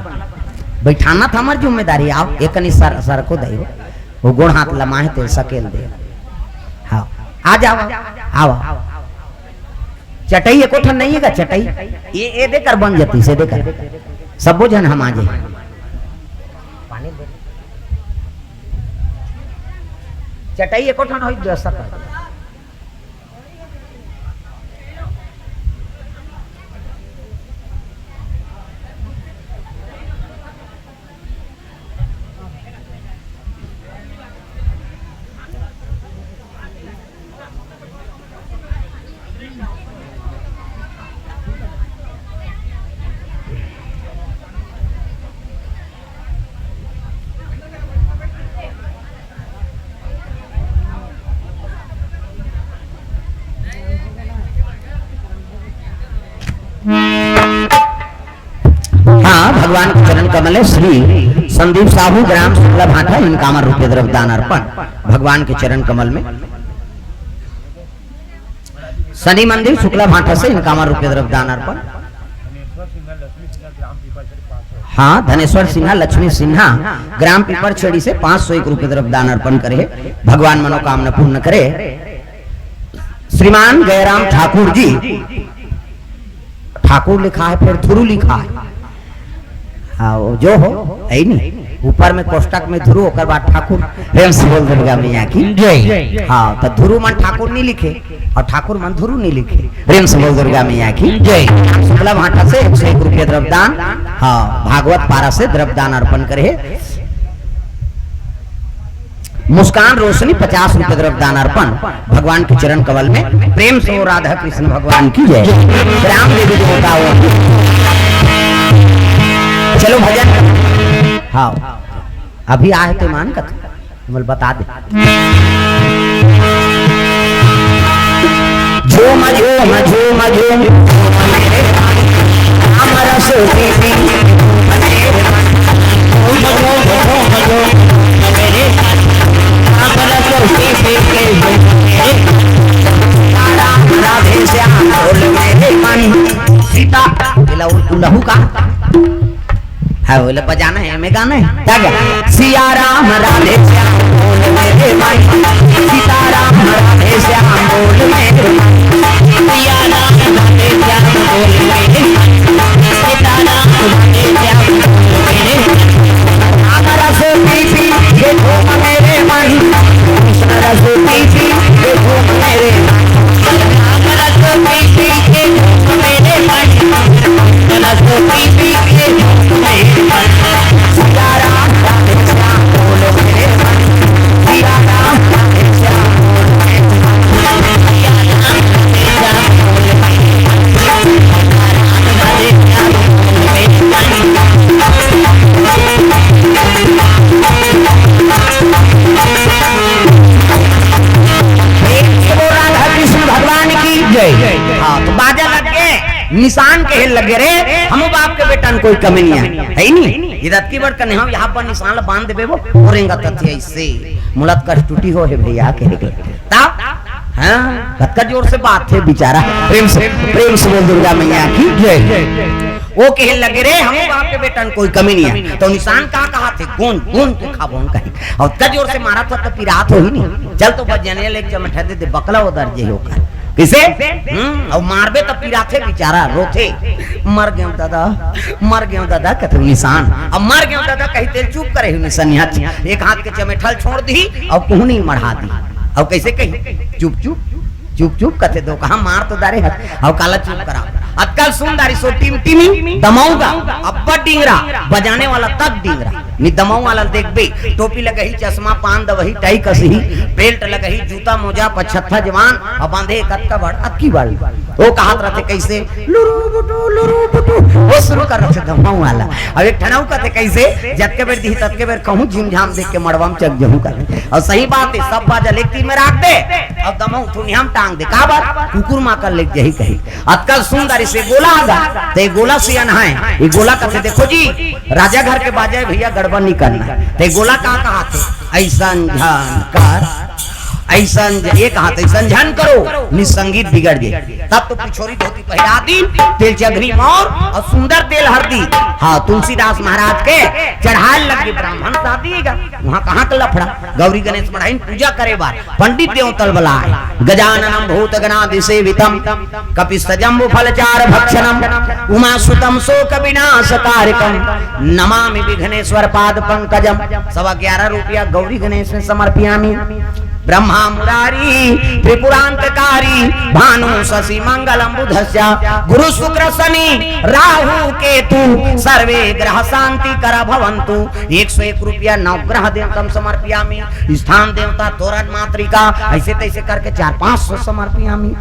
बैठाना त हमर जिम्मेदारी, आव। एक कनी सर, सरको दई हो। वो गोड़ हाथ लमाहे ते सकेल दे। हाँ, आ जाव, आव, आव। चटई एको ठन नहीं हे का चटई? ये, ये दे कर बन जाती, से दे कर। सबो झन हम आ जाई। चटई एको ठन होई व्यवस्था कर। भगवान के चरण कमल में श्री संदीप साहू, ग्राम शुक्ला भाटा, इनकामर रुपये द्रव्य दान अर्पण। भगवान के चरण कमल में शनि मंदिर शुक्ला भाटा से इनकामर रुपये द्रव्य दान अर्पण। हाँ, धनेश्वर सिन्हा, लक्ष्मी सिन्हा, ग्राम पीपर छेड़ी से पाँच सौ एक रुपये द्रव्य दान अर्पण करे। भगवान मनोकामना पूर्ण करे। श्रीमान गयराम ठाकुर जी, ठाकुर लिखा है, फिर ध्रुव लिखा है। हाँ, वो जो हो, है ही नहीं। ऊपर में कोष्टक में ध्रुव, ओकर बाद ठाकुर। प्रेम से बोल दुर्गा मैया की जय। हाँ, तो ध्रुव मन ठाकुर नहीं लिखे और ठाकुर मन ध्रुव नहीं लिखे। प्रेम से बोल दुर्गा मैया की जय। शुक्ला भाटा से एक सौ एक रुपये द्रव्यदान, हाँ, भागवत पारा से द्रव्यदान अर्पण करे। मुस्कान रोशनी पचास रुपये द्रव्यदान अर्पण भगवान के चरण कमल में। प्रेम से हो राधा कृष्ण भगवान की जय। राम देवी देवता हो। चलो भजन। हाँ, अभी आए तो मान कथा, मैं बता दे। झूम झूम झूम झूम, राम रस पी पी। झूम झूम झूम झूम, राम रस पी पी। राम राधे श्याम बोल मेरे मन। सीता, इला उ-, उलहू का है, बोले बजाना है, हमें गाना है। क्या क्या? सिया राम राधे श्याम बोल मेरे भाई, सीता राम राधे श्याम बोल मेरे भाई, सिया राम राधे श्याम बोल मेरे भाई, सीता राम राधे श्याम बोल मेरे भाई। राम रस पी पी के झूम मेरे मन, कृष्ण रस पी पी के झूम मेरे मन। राम रस पी पी के झूम मेरे मन, कृष्ण रस पी पी के झूम मेरे मन। सिया राम राधे श्याम बोल मेरे मन, सिया राम राधे श्याम बोल मेरे मन, सिया राम राधे श्याम बोल मेरे मन। प्रेम से बोल राधा कृष्ण भगवान की जय। हाँ, तो बाजा लग गए, निशान कहे लगे रे, हम बाप के बेटा न कोई कमी नहीं है, है ही नहीं। ये रत्ती बड़ कने हम यहाँ पर निशान ला बांध देबे वो, वो रेंगा तथ्य इससे मुलत कष्टुटी हो है भैया कहे के। तब हाँ, कतका जोर से बात है बेचारा। प्रेम से, प्रेम से बोल दुर्गा मैया की जय। वो कहे लगे रे, हम बाप के बेटा न कोई कमी नहीं है। तो निशान का कहा थे? गोंद, गोंद के खाबो हम कहीं। और कतका जोर से मारा था तो पिरात हो ही नहीं। चल तो बस जने ले एक चमठा दे दे, बकला उधर जे हो कर। किसे? हम्म, और मारबे तो पिराथे बेचारा, रोथे। मर गयो दादा, मर गयो दादा, कथे निशान। अब मर गयो दादा कही तेल चुप करे हूँ निशानिया। एक हाथ के चमेठल छोड़ दी और कुहनी मढ़ा दी। और कैसे कही? चुप चुप, चुप चुप कथे दो, कहा मार तो दारे हत, और काला चुप करा। अतका सुंदर सो टिमटिमी दमऊगा, अब्बड़ डिंगरा, बजाने वाला तब डिंगरा। नि दमऊ वाला देखबे, टोपी लगही, चश्मा, पान दवही, टाई कसही, बेल्ट लगही, जूता मोजा, पछत्था जवान, और बांधे कतका बड़, अतकी बड़। वो कहत रहते कैसे, लुरु बुटु, लुरु बुटु, वो शुरू कर रहते दमऊ वाला। अब एक ठनऊ कहते कैसे, जतके बेर दिही ततके बेर कहूँ झिमझाम देख के मड़वा में चक जहूँ कर। और सही बात है, सब बाजा एक तीर में राख दे, अब दमऊ थुनिया में टांग दे। का बात? कुकुर माकर लेके जही कही। अतका सुंदर इसे गोला आगा, ते गोला से अनहाय, ये गोला कहते देखो जी, राजा घर के बाजा है भैया, गड़बड़ नहीं करना। ते गोला का कहा थे? ऐसन झन कर, ऐसन ज-, ये कहा थे, ऐसन झन करो, नि संगीत बिगड़ जाए। तब तो पिछोरी धोती पहिरा दीन, तेल चघरी मौर और सुंदर तेल हरदी। हाँ, तुलसीदास महाराज के चढ़ाए लग गए ब्राह्मण शादी का। वहाँ कहाँ का लफड़ा? गौरी गणेश मढ़ाइन पूजा करे बार पंडित देवतल बलाए। गजाननम भूत गणादि सेवितम, कपित्थ जम्बू फलचार भक्षणम, उमा सुतम शोक विनाश कारकम, नमामि विघ्नेश्वर पाद पंकजम। सवा ग्यारह रुपया गौरी गणेश में समर्पयामि। ब्रह्मा मुरारी त्रिपुरांतकारी, भानु शशि मंगलम बुधस्या, गुरु शुक्र शनि राहु केतु, सर्वे ग्रह शांति कर भवंतु। एक सौ एक रुपया नवग्रह देवतम समर्पयामि, स्थान देवता, तोरण मातृका, ऐसे तैसे करके चार पाँच सौ समर्पयामि।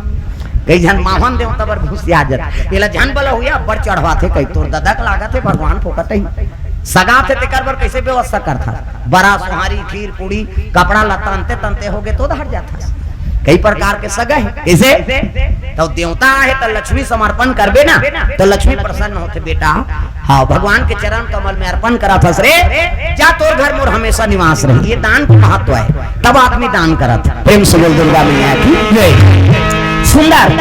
कई झन माहन देवता बर घुसिया जात, एला झन बला हुआ, बड़ चढ़वाथे, कई तोर ददक लागत है, भगवान फोकट ही सगाथे, तेकर बर कैसे व्यवस्था करथा? बरा, सोहारी, खीर, पूड़ी, कपड़ा लत्ता अंते तंते होगे तो धर जाथा। कई प्रकार के सगा है। कैसे? तो देवता आहे तो लक्ष्मी समर्पण करबे ना, तो लक्ष्मी प्रसन्न होथे, बेटा, हाँ, भगवान के चरण कमल में अर्पण करत हस रे, जा तोर घर मोर हमेशा निवास रही। ये दान के महत्व है, तब आदमी दान करत है। प्रेम से बोल दुर्गा मैया की जय। सुंदर।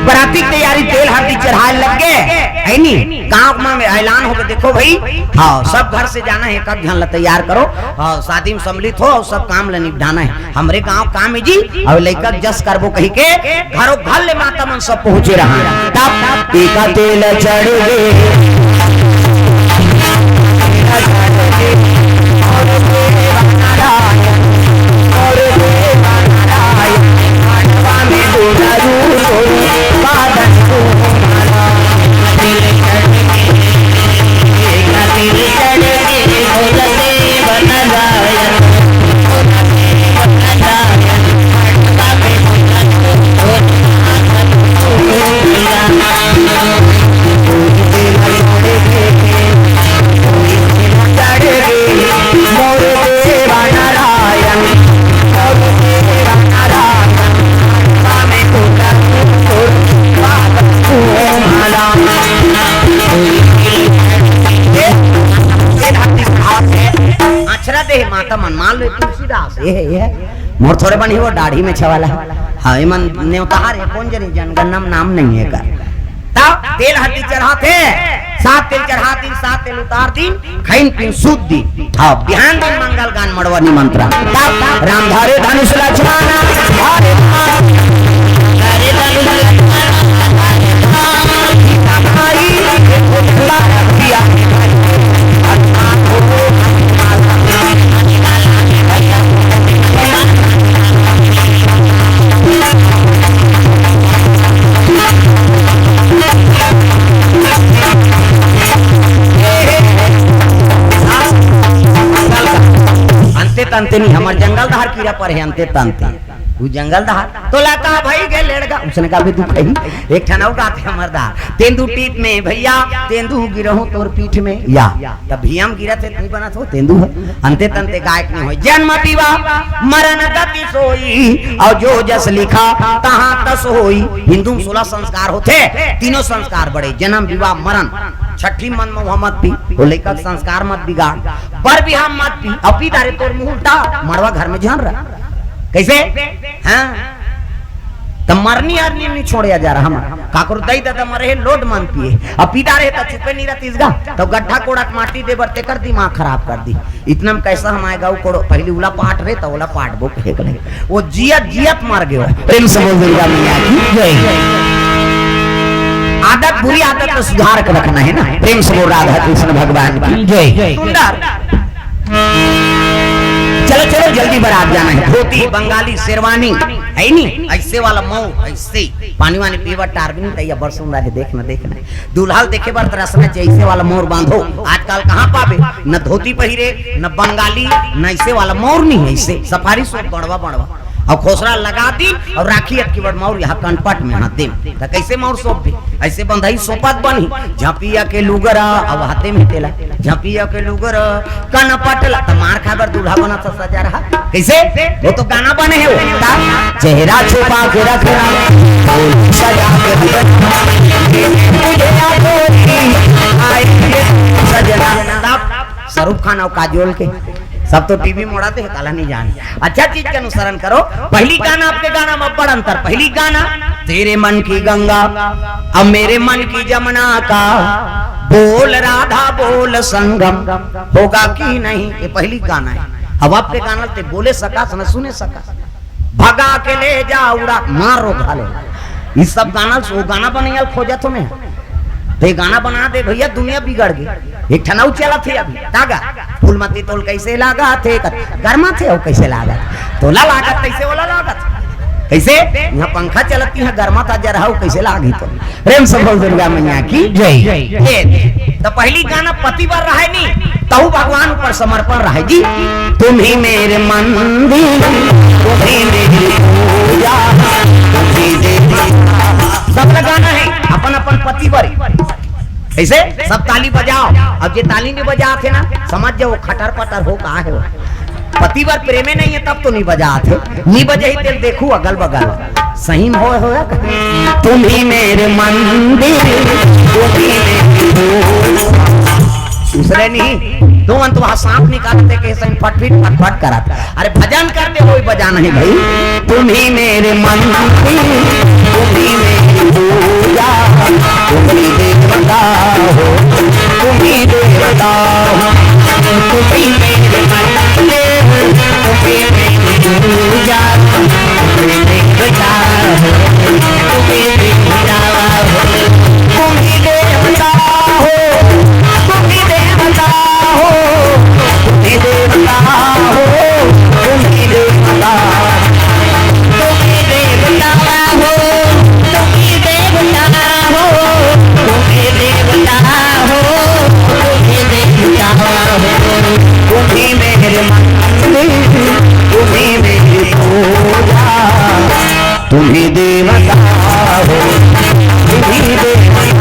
बराती के तैयारी, तेल हरदी चढ़ाए लग गए, है नी? गांव में ऐलान हो गए, देखो भाई, हाँ, सब घर से जाना है, एक आध झन ला तैयार करो, हाँ, शादी में सम्मिलित हो और सब काम ला निपटाना है। हमरे गांव काम है जी, अब लइका जस करबो कही के घरो घर ले माता मन सब पहुंचे रहा। तब टीका तेल चढ़ गे। अक्षरा दे माता मन, मान लो तुलसीदास, ये है, ये है। मोर थोड़े बनी वो दाढ़ी में छवाला। हाँ, एमन नेवतार है, कौन जनी जनगणना में नाम नहीं है का। तब तेल हरदी चढ़ाथे, सात तेल चढ़ा दिन, सात तेल उतार दिन, खइन पिन सूत दिन। हाँ, बिहान दिन मंगल गान मड़वा निमंत्रण। तब राम धरे धनुष लक्ष्मण, हरे राम। धरे धनुष लक्ष्मण, हरे राम। सीता माई, सीता माई। अंते तंते नहीं, हमर जंगल धार कीरा पर है, अंते तंते। वो जंगल धार तो लता भाई के लेड़गा, उसने कहा, "भी तू कहीं एक ठन अउ गाते हमर दा, तेंदू टीप में भैया, तेंदू गिरहूं तोर पीठ में।" या, तब भैया हम गिरा थे, नहीं बना तो तेंदू है। अंते तंते गायक नहीं होय। जन्म विवाह मरण गति सोई, और जो जस लिखा तहाँ तस होई। हिंदू में सोलह संस्कार होते, तीनों संस्कार बड़े, जन्म विवाह मरण। छठी मन में वहाँ मत पी, वो लेकर संस्कार मत बिगाड़, बर बिहाव मत पी, अपी दारे तोर मुंह उल्टा, मड़वा घर में झन रहा। कैसे? हाँ, त मरनी आदमी नहीं छोड़े जा रहा हमार। काकरो दई ददा मरे हे, लोड मन पिए। अब पीदा रहे त चुपे नहीं रहतीस गा। तो गड्ढा कोड़त माटी दे बर तेकर दिमाग खराब कर दी। इतना में कैसा हम आएगा वो कोड़ो, पहली उला पाट रहे त ओला पाट बो कहे गले। वो जियत जियत मर गयो। प्रेम से बोल दुर्गा मैया की जय। आदत, बुरी आदत तो सुधार के रखना है ना। प्रेम से बोल राधा कृष्ण भगवान की जय। सुंदर। चलो, चलो, जल्दी बारात जाना है। धोती, बंगाली, शेरवानी, है नी? ऐसे वाला मौर, ऐसे। पानी वानी पीवा, टारबिन तैया बड़ सुंदर है, देख ना, देख ना। दुल्हन देखे बर तरसना चाहिए, ऐसे वाला मौर बांधो। आजकल कहाँ पाबे? न धोती पहिरे, न बंगाली, न ऐसे वाला मौर नहीं है, ऐसे। सफारी सूट बड़वा, बड़वा। और खोसरा लगा दी और राखी अटकी बड़ मौर यहाँ कनपट में हाथ दे। तो कैसे मौर सौंप दे? ऐसे बंधाई सोपत बनी, झपिया के लुगरा, अब हाथे में तेला, झपिया के लुगरा, कनपट ला, त मार खाए बर दूल्हा बना था सजा रहा। कैसे? वो तो गाना बने है वो। ता चेहरा छुपा के रखना, फूल सजा के रखना, तुझे याद होगी, आएंगे सजना। तब शाहरुख खान और काजोल के सब तो टीवी मोड़ा दे, काला नहीं जान। अच्छा चीज के अनुसरण करो। पहली गाना, आपके गाना में बड़ अंतर। पहली गाना, तेरे मन की गंगा, अब मेरे मन की जमुना का, बोल राधा बोल संगम, होगा कि नहीं, ये पहली गाना है। अब आपके गाना ते बोले सकास न सुने सकास, भगा के ले जा उड़ा, मारो घाले। ये सब गाना, वो गाना बनैया खोजत हो मैं। ते गाना बना दे भैया, दुनिया बिगड़ गई। एक ठन अउ चलत हे अभी, तागा। फूलमती तोल कैसे लागत हे, कत-, गरमात हे, अउ कैसे लागत? तोला लागत, कैसे ओला लागत? कैसे? यहाँ पंखा चलत, यहाँ गरमात आ जा रहा हो, कैसे लागी तो? प्रेम से बोल दुर्गा मैया की जय। ये, तो पहली गाना पति बर रहे नी, तहु भगवान ऊपर समर्पण रहे जी। तुम ही मेरे मंदिर, तुम ही मेरी पूजा, तुम ही देवी। सब गाना है अपन अपन पति बर। ऐसे सब ताली बजाओ। अब जे ताली नहीं बजात हे ना, समझ जाओ खटर पटर हो का है वो। पति बर प्रेमे नहीं है, तब तो नहीं बजात हे। नहीं बजे ही तेल देखू अगल बगल। सही में होय, होय। तुम ही मेरे मंदिर, तुम ही मेरी पूजा। दूसरे नहीं, दो अंत वहाँ सांप निकालते के सही फटफिट फटफट करत। अरे भजन करते हुए बजा नहीं भाई। तुम ही मेरे मंदिर, तुम ही मेरी पूजा, तुम ही देवता हो, तुम ही देवता हो। तुम ही मेरे मंदिर, तुम ही मेरी पूजा, तुम ही देवता हो, तुम ही देवता हो। तुम ही देवता हो, तुम ही देवता हो, तुम ही देवता हो, तुम ही देवता। तुम ही देवता हो, तुम ही देवता हो, तुम ही देवता हो, तुम ही देवता हो। तुम ही मेरे मंदिर, तुम ही मेरी पूजा। तुम ही देवता हो, तुम ही देवता।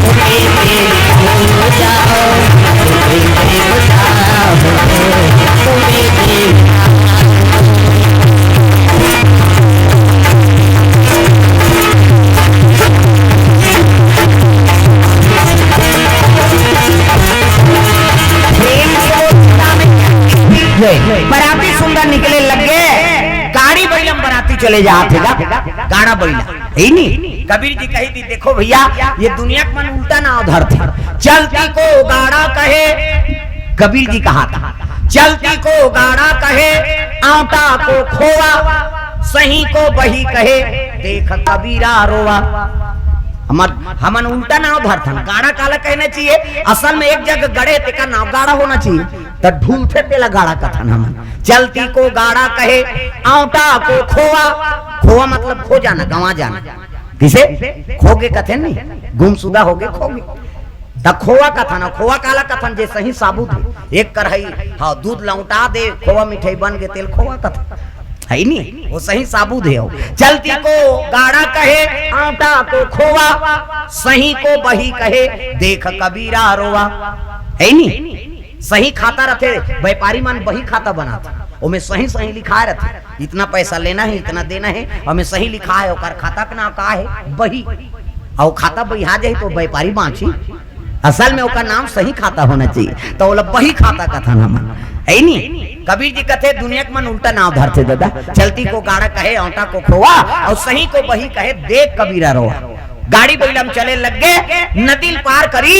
तुम ही देवता हो, तुम ही देवता। प्रेम के वो सीता में क्या? बराती सुंदर निकले लगे, गाड़ी बइला म बराती चले जात हे गा, गाड़ा बइला, हे नी? कबीर जी कही थी, देखो भैया, ये दुनिया के मन उल्टा नाव धरथे। चलती को गाड़ा कहे, कबीर जी कहा था, चलती को गाड़ा कहे, आंवटा को खोवा, सही को बही कहे, देख कबीरा रोवा। हमन, हमन उल्टा नाव धरथन। गाड़ा काला कहना चाहिए? असल में एक जगह गड़े, तेका नाव गाड़ा होना चाहिए, त ढूलथे तेला गाड़ा कथन हमन। चलती को गाड़ा कहे, आंवटा को खोवा। खोवा मतलब खो जाना, गंवा जाना। किसे? खो गे कथे नहीं, गुमसुदा हो गे, खो गे। त खोवा कथन, खोवा काला कथन? जे सही साबुत हे, एक कढ़ाई, हाँ, दूध लौटा दे, खोवा मिठाई बन गे, तेल खोवा कथन, हे नी? वो सही साबुत हे। चलती को गाड़ा कहे, आंवटा को खोवा, सही को बही कहे, देख कबीरा रोवा, हे नी? सही खाता रथे, व्यापारी मन बही खाता बनाथे, ओमे सही सही लिखाए रथे, इतना पैसा लेना हे, इतना देना हे, ओमे सही लिखाए हे, ओकर खाता के नाव का हे? बही। अउ खाता बहिहा जाही तो व्यापारी बांचही। असल में ओकर नाम सही खाता होना चाहिए, त ओला बही खाता कथन हमन, हे नी? कबीर जी कथे, दुनिया के मन उल्टा नाव धरथे दादा। चलती को गाड़ा कहे, आंवटा को खोवा, अउ सही को बही कहे, देख कबीरा रोवा। गाड़ी बइला म चले लग गे, नदी ल पार करी,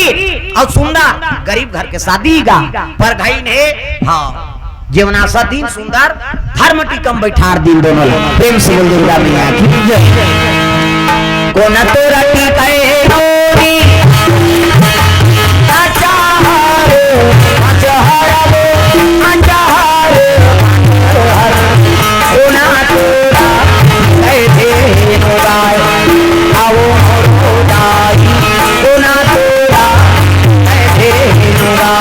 अउ सुंदर गरीब घर के शादी गा, परघाइन हे, हाँ, जेवनासा दिन सुंदर धर्म टीका म बइठार दिन दोनों ला। प्रेम से बोल दुर्गा मैया की जय। कोन तोरा टीका ए नोरी, अचार, अचार, अचार, कोन तोरा ए नोरा, आओ मोरो दाई, कोन तोरा ए नोरा,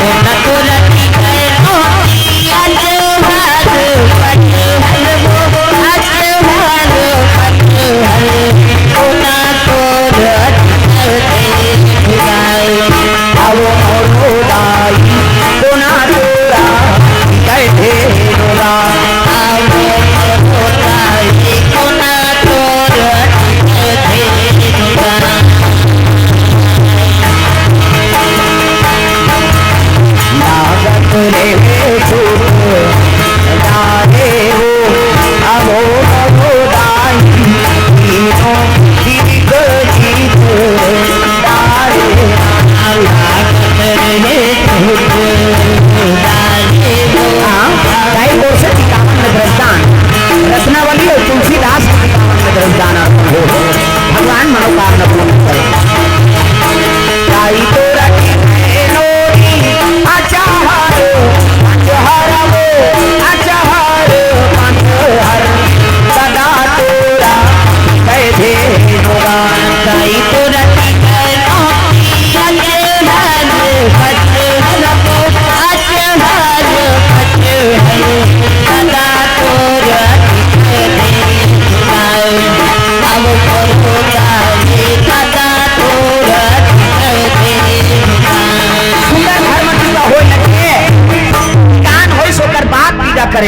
कोन तोरा टीका ए नोरी, अचार, अचार, अचार, कोन तोरा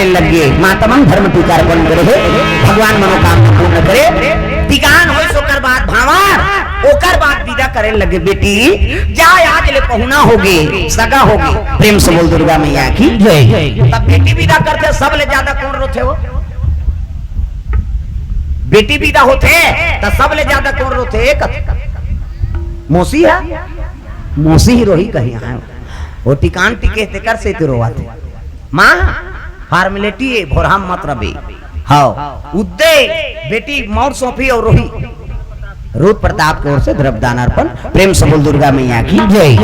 लगे, माता मन धर्म टीका अर्पण करे हे, भगवान मनोकामना पूर्ण करे। बिगान होइस ओकर बाद भांवर, ओकर बाद विदा करे लगे, "बेटी, जा, आज ले पहुना होगे, सगा होगे।" प्रेम से बोल दुर्गा मैया की जय। तब बेटी विदा करथे, सबले ज्यादा कोन रोथे हो? बेटी विदा होथे, त सबले ज्यादा कोन रोथे? कथे, मौसी हे, मौसी ही रोही कहीं आए। वो टिकान टिके तेकर से तो रोवाथे। माँ, formality हे, भोरहा मत रबे। हव, उद्दे बेटी मौर सौंपी अउ रोही। रूप प्रताप के ओर से द्रव्यदान अर्पण। प्रेम से बोल दुर्गा मैया की जय।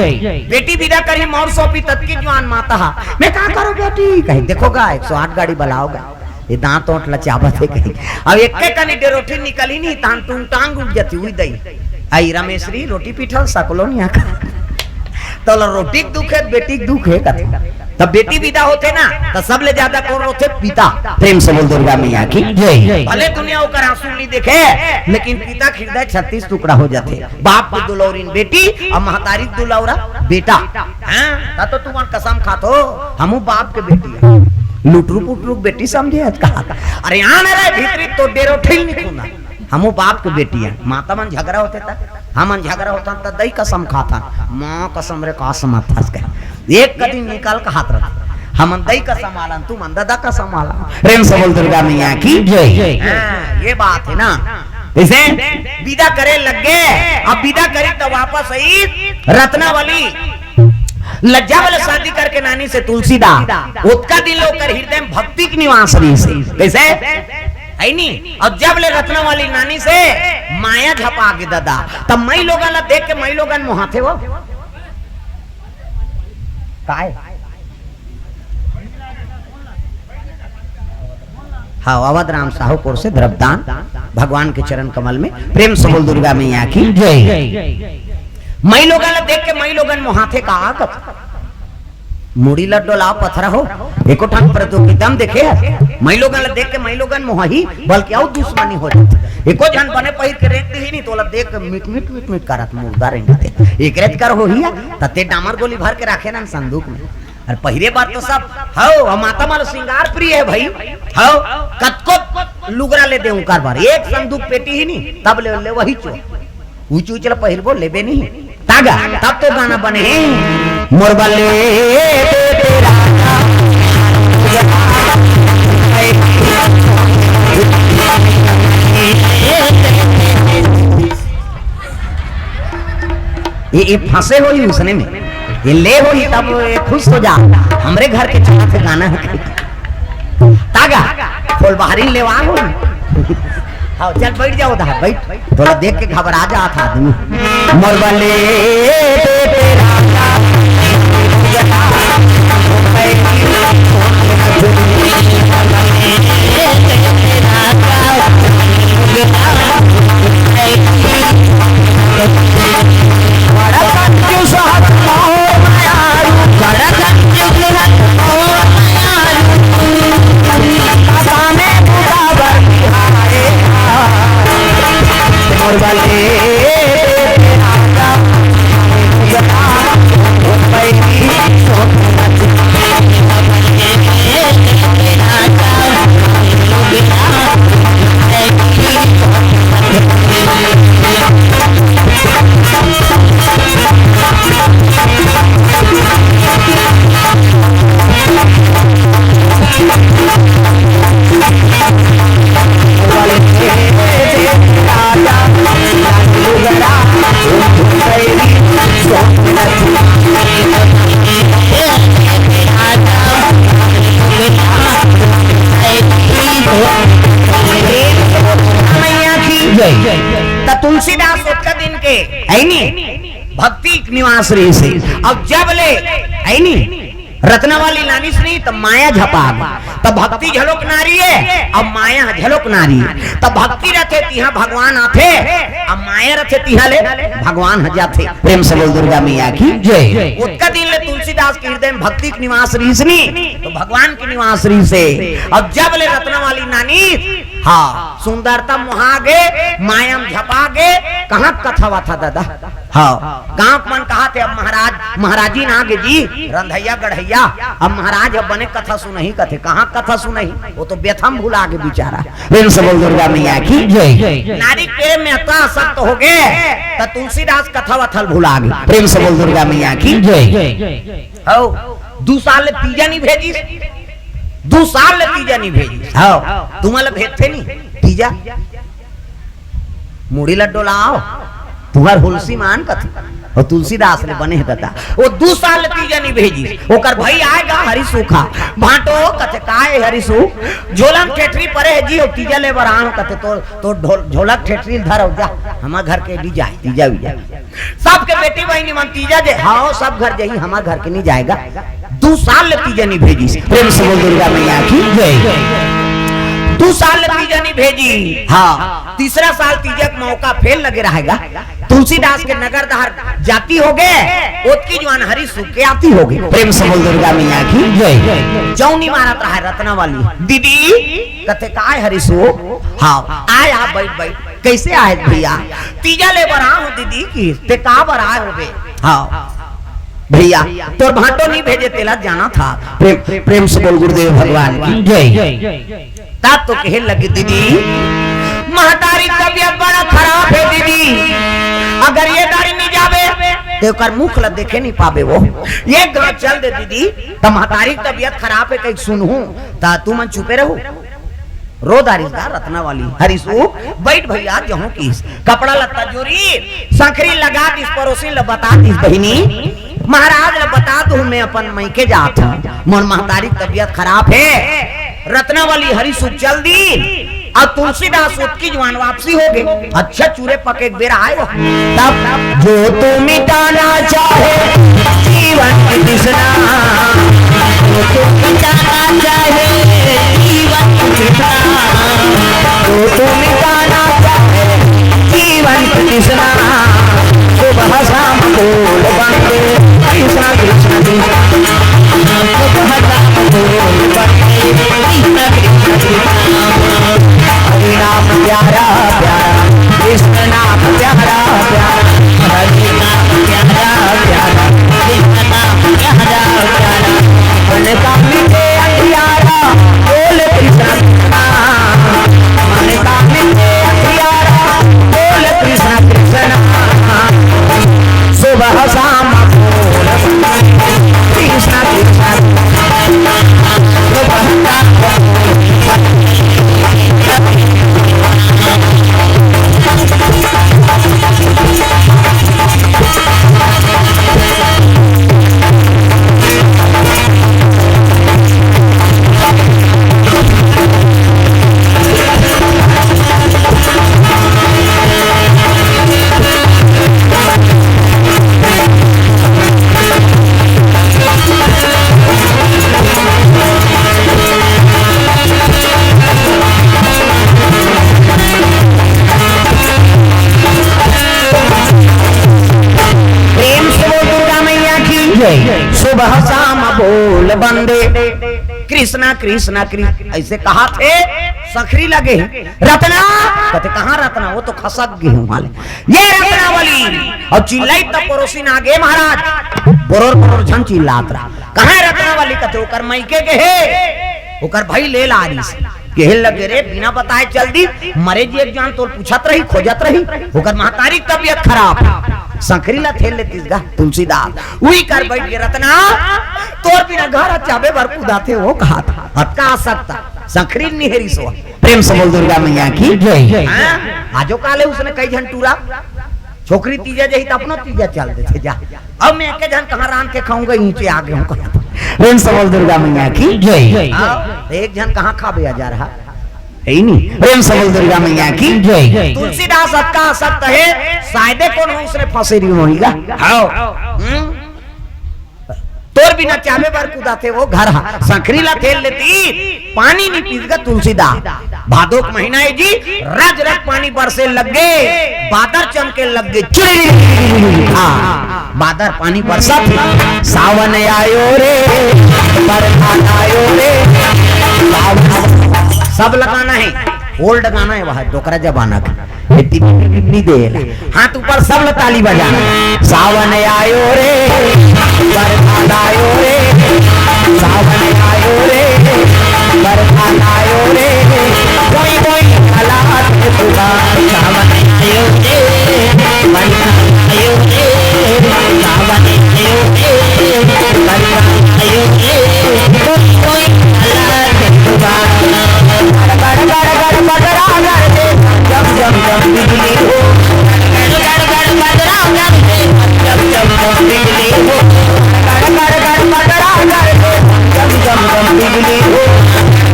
बेटी विदा करही, मौर सौंपी, ततकी जुवान माता हा, "मैं का करों बेटी?" कही, "देखो गा, एक सौ आठ गाड़ी बलाओ गा, ये दांत ओंट ल चाबत हे," कही। अब एके कनी डेरोठी निकली नहीं, तहान टूंग टांग उठ जाती हुई दई। आई रमेशरी, रोटी पीठल सकलो नहीं आका। तोला रोटी के दुख हे, बेटी के दुख हे कथे। तब बेटी विदा होथे ना, त सबले ज्यादा कोन रोथे? पिता। प्रेम से बोल दुर्गा मैया की जय। भले दुनिया ओकर आंसू नहीं देखे, लेकिन पिता के हृदय छत्तीस टुकड़ा हो जाथे। बाप के दुलौरिन बेटी अउ महतारी के दुलौरा बेटा। हाँ, त तो तुमन कसम खाथो, हमू बाप के बेटी हन। लुटरू पुटरू के बेटी समझे हस का? अरे आन रे भीतरी तो डेरोठिल नहीं खूना। हमू बाप के बेटी हन। माता मन झगरा होथे त, हमन झगरा होथन त दई कसम खाथन। माँ कसम रे, का समझथस कहे। एक कदी निकल के हाथ रख। हमन दई कसम आलन, तुमन ददा कसम आलन। प्रेम से बोल दुर्गा मैया की जय। हाँ, ये बात हे ना। जैसे विदा करे लगे, अब विदा करी त वापस आई रत्नावली। ल-, जब ले शादी करके नानी से तुलसीदास, ओतका दिन ले ओकर हृदय में भक्ति के निवास रहिसे। कैसे? हे नी? अउ जब ले रत्नावली नानी से माया झपा गे ददा, तब मई लोगन ला देख के मई लोगन मोहाथे हो। काय? हाँ, अवध राम साहू कोर से द्रव्यदान भगवान के चरण कमल में। प्रेम से बोल दुर्गा मैया की जय। मई लोगन ला देख के मई लोगन मोहाथे का आगत। मुड़ी ल डोलाव पथरा हो, एको ठन प्रतियोगिता में देखे हस? मई लोगन ला देख के मई लोगन मोहाही, बल्कि अउ दुश्मनी हो जाथे। एको झन बने पहिर के रेंग दिही नहीं, तोला देख के मिट, मिट, मिट, मिट करत मुर्दा रेंगथे। एकरे च कर होही या, तते डामर गोली भर के राखे न संदूक में। अरे पहिरे बर तो सब हव, अउ माता मन श्रृंगार प्रिय हे भाई। हव, कतको लुगरा ले दे उंकर बर, एक संदूक पेटी ही नहीं, तब ले, ले वही चो। ऊंच ऊंच ल पहिरबो, लेबे नहीं। तागा, तब तो गाना बने। मोर बल्ले दे तेरा। ये, ये फंसे होही उसने में, ये ले होही तब ये खुश हो जा। हमरे घर के चलत हे गाना हे। तागा, फूल बहारी लेवा होही। हाँ, चल बैठ जाओ दा, बैठ। तोला देख के घबरा जात आदमी। मोर बल्ले दे तेरा। बड़ा कंजूस हत मोर मयारू, बड़ा कंजूस हत मोर मयारू। पता में बुता बर बिहारे। मोर बल्ले मैया की जय। त तुलसीदास ओतका दिन के, हे नी, भक्ति के निवास रहिसे। अब जब ले, हे नी, रत्नावली नानिस नहीं, त माया झपा गे। त भक्ति घलोक नारी हे, अब माया घलोक नारी हे। त भक्ति रथे, तिहां भगवान आथे, अब माया रथे, तिहां ले भगवान ह जाथे। प्रेम से बोल दुर्गा मैया की जय। ओतका दिन ले तुलसीदास के हृदय में भक्ति के निवास रहिस नहीं, त भगवान के निवास रहिसे। अब जब ले रत्नावली नानी, हाँ, सुंदरता मोहा गे, माया में झपा गे, कहाँ कथा वाथा दादा? हाँ, गांव के मन कहा थे, "अब महाराज, महाराजिन आगे जी, रंधैया गढ़ैया, अब महाराज अब बने कथा सुनही," कथे, "कहाँ कथा सुनही? वो तो व्यथा म भुला गे बिचारा।" प्रेम से बोल दुर्गा मैया की जय। नारी प्रेम में अतना आसक्त हो गे, त तुलसीदास कथा वथा ल भुला गे। प्रेम से बोल दुर्गा मैया की जय। हौ, दू साल ले तीजा नहीं भेजिस, दू साल ले तीजा नहीं भेजिस। हौ, तुमन ल भेजथे नहीं तीजा, मुड़ी ल डोलाव, तुहर हुलसी मान कथे। अउ तुलसीदास ले बने हे ददा, वो दू साल ले तीजा नहीं भेजिस। ओकर भाई आय गा हरिसुख, भांटो कथे, "काय हरिसुख, झोला म ठेठरी परे हे जी, अउ तीजा ले बर आंव," कथे, "तो, तो ढोल-, झोला के ठेठरी ल धर अउ जा, हमर घर के ली जाय, तीजा वी जाय।" सबके बेटी बहिनी मन तीजा जे, "हाँ, सब घर जाही, हमर घर के नहीं जाय गा।" दू साल ले तीजा नहीं भेजिस। प्रेम से बोल दुर्गा मैया की जय। दू साल ले तीजा नहीं भेजिस। हाँ, तीसरा साल तीजा के मौका फेर लगे रहे गा। तुलसीदास के नगर डहर जाती हो गे, ओतकी जुवार हरिसुख के आती हो गे। प्रेम से बोल दुर्गा मैया की जय। चौनी मारत रहे रत्नावली, "दीदी," कथे, "काय हरिसुख?" "हाँ, आय, आ, बइठ, बइठ।" "कइसे आय भइया?" "तीजा ले बर आंव दीदी," कहिस। "ते का बर आय होबे?" "हाँ भइया, तोर भांटो नहीं भेजे, तेला जाना था।" प्रेम, प्रेम से बोल गुरुदेव भगवान की जय। तब तो कहे लगे, "दीदी, महतारी तबियत बड़ा खराब हे दीदी, अगर ये दारी नहीं जाबे, ते ओकर मुख ल देखे नहीं पाबे वो। एक घांव चल दे दीदी, त महतारी तबियत खराब हे कहिके सुनहूं, त तुमन चुपे रहू।" रो डारिस गा रत्नावली, "हरिसुख, बइठ भइया," जहूं कहिस। कपड़ा लत्ता जोरिस, संखरी लगा दिस, परोसिन ल बता दिस, "बहिनी, महाराज ल बता दूं, मैं अपन मइके जात हंव, मोर महतारी के तबियत खराब हे।" रत्नावली हरिसुख चल दिस, अउ तुलसीदास ओतकी जुवार वापसी हो गे। अच्छा, चूरे पके के बेरा आय। तब जो तू मिटाना चाहे जीवन की तृष्णा, जो तू मिटाना चाहे जीवन की तृष्णा, जो तू मिटाना चाहे जीवन की तृष्णा, सुबह शाम बोल वंदे कृष्णा कृष्णा कृष्णा। सुबह शाम बोल वंदे कृष्णा कृष्णा कृष्णा। हरि नाम प्यारा प्यारा, कृष्ण नाम प्यारा प्यारा, हरि नाम प्यारा प्यारा, कृष्ण नाम प्यारा प्यारा। मन का मिटे अंधियारा, बोल कृष्ण कृष्ण। मन का मिटे अंधियारा, बोल कृष्ण कृष्ण। सुबह शाम बोल कृष्ण कृष्ण। प्रेम से बोल दुर्गा मैया की जय। सुबह शाम बोल बंदे कृष्णा कृष्णा कृष्ण, अइसे कहाथे। संखरी लगे हे, "रत्ना।" कथे, "कहाँ रत्ना? वो तो खसक गे हे।" ये रत्नावली। अउ चिल्लाइस त परोसिन आगे, "महाराज, बरोर बरोर झन चिल्लात रहा।" "कहाँ हे रत्नावली?" कथे, "ओकर मइके गे हे, ओकर भाई ले ला आरिस।" कहे लगे, "रे, बिना बताए चल दिस, मरे जी एक जान तोर पूछत रही, खोजत रही, ओकर महतारी के तबियत खराब हे।" संखरी ला थेल लेतिस गा तुलसीदास, उही कर बइठ गे, "रत्ना, तोर बिना घर जाबे बर कुदाथे वो," कहाथे। अतका आसक्त, संखरी ल निहेरिस ओ। प्रेम से बोल दुर्गा मैया की जय। हाँ? आजो काले उसने कई झन टूरा, छोकरी तीजा जाही त अपनो तीजा चल देथे जा। अब मैं एके झन कहाँ रांध के खाहूं गा, नीचे आ गे हंव कहाथे। प्रेम से बोल दुर्गा मैया की जय। हाँ, एक झन कहाँ खाबे आ जा रहा, हे ही नहीं। प्रेम से बोल दुर्गा मैया की जय। तुलसीदास अतका आसक्त हे, सायदे कोनो उसने फंसेरी होही गा। हाँ। हम्म? तोर बिना जाबे बर कुदाथे वो घर हा। संखरी ला थेल लेतिस, पानी नइ पीस गा तुलसीदास। भादो के महीना हे जी, रज रज पानी बरसे लग गे, बादर चमके लग गे, चिड़ी। हाँ, बादर पानी बरसत हे, सावन आयो रे, बरसात आयो रे, सावन। सब ल गाना हे, old गाना हे, वह डोकरा जमाना के। ये टिप टिप टिप नहीं दे ला। हाथ ऊपर, सब लोग ताली बजाना। सावन आयो रे, बरसात आयो रे, सावन आयो रे, बरसात आयो रे, कोई कोई हालात में दुआ। सावन आयो रे, बरसात आयो रे, सावन आयो रे, बरसात आयो रे, कोई कोई हालात में दुआ। गड़ गड़ गड़ गड़ बदरा गड़ दे, जम जम जम बिजली हो। गड़ गड़ गड़ बदरा गड़ दे, जम जम जम बिजली हो। गड़ गड़ गड़ बदरा गड़ दे, जम जम जम बिजली हो।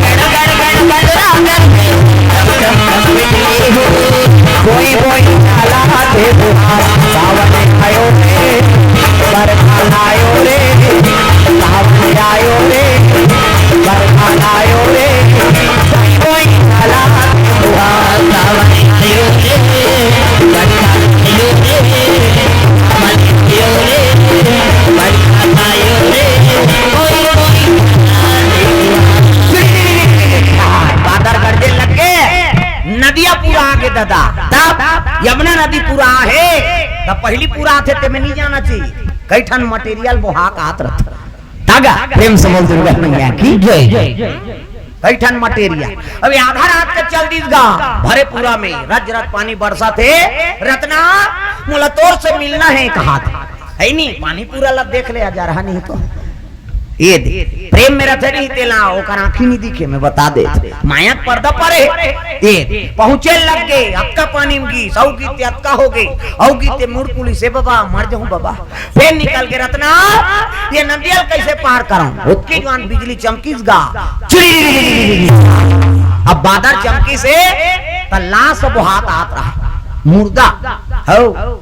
गड़ गड़ गड़ बदरा गड़ दे, जम जम जम बिजली हो। कोई कोई चाला थे बुहार, सावन आयो रे, बरखा आयो रे, सावन आयो रे, बरखा आयो रे। कोई कोई चाला थे बुहार, सावन आयो रे, बरखा आयो रे, सावन आयो रे, बरखा आयो रे। कोई कोई चाला थे बुहार। बादर गरजे लग गे, नदिया पूरा आगे ददा। तब यमुना नदी पूरा हे, तब पहली पूरा थे, ते में नहीं जाना चाहिए। कई ठन मटेरियल बोहा के आत रथे। तागा, प्रेम से बोल दुर्गा मैया की जय। कई ठन मटेरियल। अभी आधा रात के चल दीस गा, भरे पूरा में रज रज पानी बरसा थे। रतना, मोला तोर से मिलना हे, कहा था। है नहीं, पानी पूरा ला देख ले, आ जा रहा नहीं तो। ये दे, प्रेम में रथे नहीं तेला, ओकर आँखी नहीं दिखे, मैं बता दे। माया के पर्दा परे। ये दे, पहुँचे लग गे, अतका पानी में गिस, अउ गिस ते अतका हो गे, अउ गिस ते मुड़ पुलिस, "ए बाबा, मर जाऊँ बाबा।" फिर निकल के रतना, ये नदिया ल कैसे पार करऊँ? ओतके जुआन बिजली चमकिस गा, चिड़ी। अब बादर चमकिस हे, त लाश बोहात आत रहा, मुर्दा, हौ।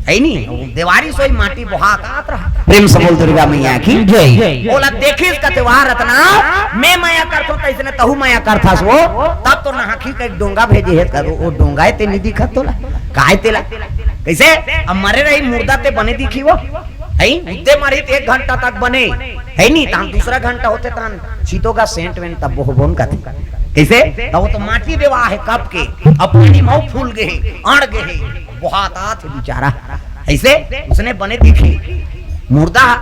है नी, देवारी सोई माटी बोहा के आत रहा। प्रेम से बोल दुर्गा मैया की जय। ओला देखिस कथे, "वाह रतना, मैं मया करथों, तइसने तहू मया करथस वो।" तब तो नहाखी के एक डोंगा भेजे हे, कर वो डोंगा हे, ते नहीं दिखत तोला, काय तेला? कैसे? अब मरे रही मुर्दा ते बने दिखी वो, है? उद्दे मरही ते एक घंटा तक बने, है नी? तहान दूसरा घंटा होते, तहान छीतो गा सेंट वेंट तब बोहबोन कथे। कैसे? तब वो तो माटी देवा हे कब के, अब पानी मऊ फूल गे हे, अड़ गे हे। बोहात आत हे बिचारा। ऐसे उसने बने दिखे। मुर्दा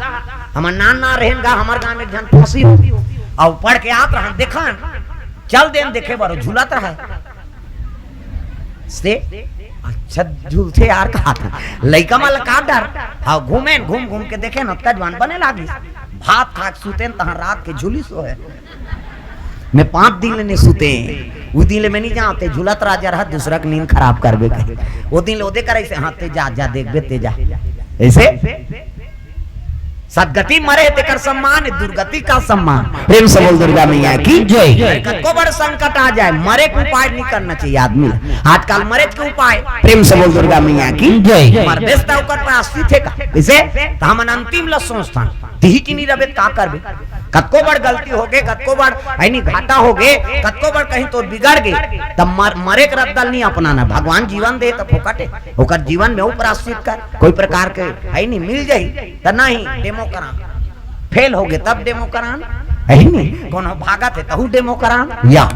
हमर नान ना रहेन गा, हमर गाँव में एक झन फंसी हो। अब पढ़ के आत रहन, देखन, चल देन देखे बर, झूलत रहा। से अच्छा झूलथे यार, कहा था। लइका मन ला का डर? हाँ, घूमेन, घूम घूम के देखेन, ओतका जुआन बने लागिस। भात खा के सुतेन, तहाँ रात के झूलिस हे। मैं पाँच दिन ले नहीं सुते। उ दिन ले मैं नहीं जानते, झूलत राजा रहा, दूसरा के नींद खराब करबे कहे। वो दिन ले ओदे करे से, "हाँ, ते जा, जा, देखबे, ते जा।" ऐसे सदगति मरे तेकर सम्मान, दुर्गति का सम्मान। प्रेम से बोल दुर्गा मैया की जय। कतको बड़ संकट आ जाए, मरे के उपाय नहीं करना चाहिए आदमी ला। आजकल मरे के उपाय, प्रेम से बोल दुर्गा मैया की जय। मरबे त ओकर प्रायश्चित हे का? कैसे? त हमन अंतिम ल सोचथन, तिही कि नहीं रबे त का करबे? कतको बड़ गलती हो गे, कतको बड़, है नी, घाटा हो गे, कतको बड़ कहीं तो बिगड़ गे, तब मर-, मरे के रद्दा ल नहीं अपनाना। भगवान जीवन दे त फोकट हे, ओकर जीवन में ऊ प्रायश्चित कर, कोई प्रकार के, है नी, मिल जाही त नहीं, डेमो करा। फेल हो गे तब डेमो करान, है नी? कोनो भागत हे तहू डेमो करान, या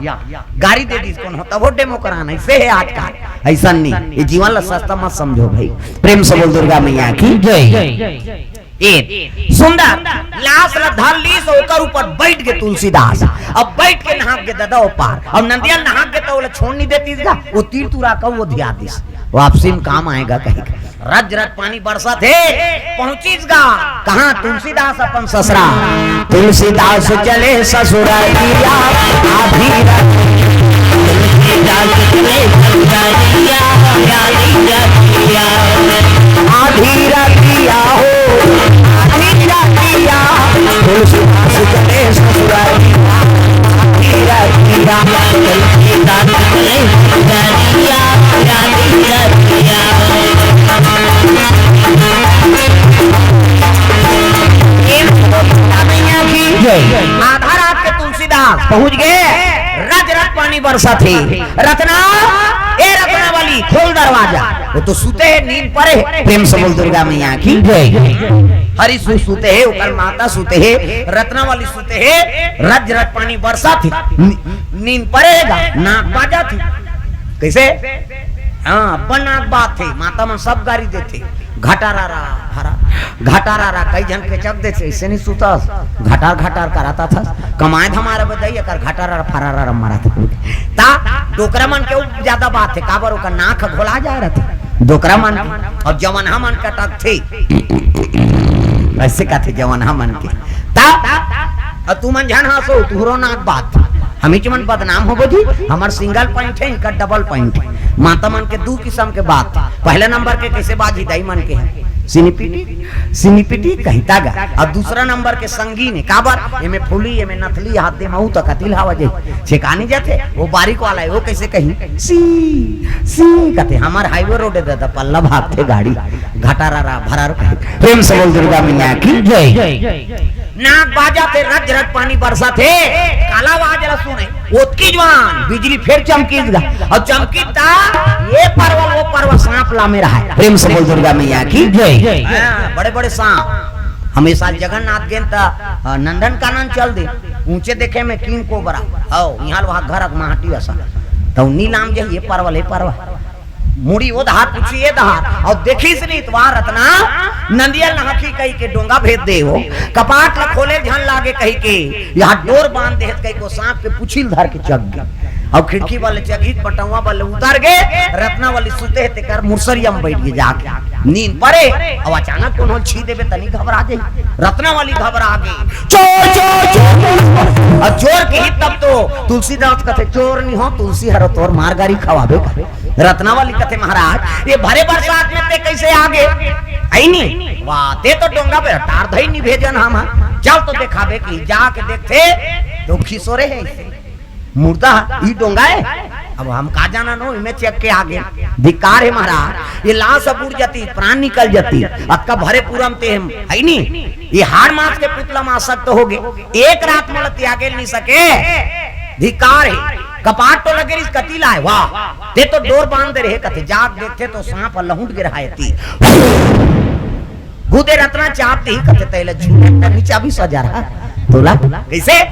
गाड़ी दे दिस कोनो तबो डेमो करान। ऐसे हे आजकल, ऐसा नहीं। ये जीवन ला सस्ता मत समझो भाई। प्रेम से बोल दुर्गा मैया की जय। ए सुंदर लाश ला धर लीस, ओकर ऊपर बैठ गे तुलसीदास। अब बैठ के नहाक गे ददा ओ पार। अब नदिया नहाक गे त ओला छोड़ नहीं देतिस गा, वो तीर तुरा का वो धिया दिस, वापसी में काम आएगा कहीं का। रज रज पानी बरसत हे, पहुंचिस गा कहाँ? तुलसीदास अपन ससुरा। तुलसीदास चले ससुररिया, आधी रात। तुलसीदास चले ससुररिया, आधी रतिया। आधी रतिया हो, आधी रतिया। तुलसीदास चले ससुररिया, आधी रतिया। तुलसीदास चले ससुररिया, आधी रतिया। प्रेम से बोल दुर्गा मैया की जय। आधा रात के तुलसीदास पहुंच गे, रज रज पानी बरसत हे। रतना, ए रतना वाली, खोल दरवाजा। वो तो सुते हे, नींद परे हे। प्रेम से बोल दुर्गा मैया की जय। हरि सु-, सुते हे, ओकर माता सुते हे, रतना वाली सुते हे, रज रज पानी बरसत हे। नी-, नींद परे हे गा, नाक बाजत हे। कइसे? हाँ, बना बात हे, माता मन सब गारी देथे। घटारा रा, भरा, घटारा रा, कई झन के चक देथे, अइसे नहीं सुतस, घटार घटार कराता था, कमाए धमाए बर दई, एकर घटारा रा, फरारा रा मराथे। ता डोकरा मन के उ ज्यादा बात हे, काबर ओकर नाक घोला जाए रथे, डोकरा मन के, अउ जवन हमन कटकथे, अइसे कथे जवन हमन के। ता, अउ तुमन झन हंसो, तुहरो नाक बात। हमीच मन बदनाम होबो जी, हमर single point हे, इनका double point हे। माता मन के दू किसम के बात। पहला नंबर के कइसे बाजी दाई मन के हे, सिनिपिटी, सिनिपिटी कहिता गा। अउ दूसरा नंबर के संगीन हे, काबर? एमे फूली, एमे नथली, हाथ दे महू त कतिल हवा जे। छेकानी जाथे, वो बारीक वाला हे, वो कइसे कही? सी, सी कथे, हमर highway road हे दादा, पल्ला भागथे गाड़ी, घटारा रा, भरा रा। प्रेम से बोल दुर्गा मैया की जय। नाक बाजत हे, रज रज पानी बरसत हे, काला आवाज ला सुने, ओतकी जुवार बिजली फेर चमकिस गा, अउ चमकिस त ये परवा ल वो परवा ल सांप लामे रहय। प्रेम से बोल दुर्गा मैया की जय। हाँ, बड़े बड़े सांप। हम ए साल जगन्नाथ गेन त, अ, नंदन कानन चल दे, ऊंचे देखे में king cobra, हव, इहां ल वहां घर के माटी असन, त उ नी लाम जाही, ये परवा ल ये परवा। मुड़ी ओ दहार, पूछी ए दहार, अउ देखिस नी त वाह रतना, नंदिया ल नहाखी कहिके डोंगा भेज दे हो, कपाट ल खोले झन लागे कहिके, इहां डोर बांध देहे कहिके ओ सांप के पूछी ल धर के चघ गे। अउ खिड़की बले चघिस, पटौवा बले उतर गे, रतना वाली सुते हे तेकर मुसरिया म बइठ गे जाके। नींद परे, अउ अचानक कोनो ल छीं देबे तनी घबरा जाही। रतना वाली घबरा गे, "चोर, चोर, चोर।" अउ चोर किही तब तो तुलसीदास कथे, "चोर नी हो, तुलसी हरो तोर मार गारी खवाबे।" रतना वाली कथे, "महाराज, ये भरे बरसात में तें कइसे आ गे?" अइनी, "वाह, तें तो डोंगा पे टार धई नी भेजन हम, हाँ। चल तो देखाबे।" किही जाके देखथे, त खिसोरे हे, मुर्दा ह, ई डोंगा हे। अब हम का जानन हो, इमे चघ के आ गे। धिक्कार हे महाराज, ये लाश अब उड़ जाती, प्राण निकल जाती। अतका भरे पूरा म तें हइनी, ये हाड़ मांस के पुतला म आसक्त हो गे। एक रात मोला त्यागे ल नी सके। धिक्कार हे, कपाट तो लगे रिहिस, कति लाय, वाह, तें तो डोर बांध दे रहे कथे, जाके देखथे त सांप ह लहुंट गे रहय एती। गुदे रतना चाप दिही कथे, तेला झूठ नीचा भी सजा रहा तोला। कइसे?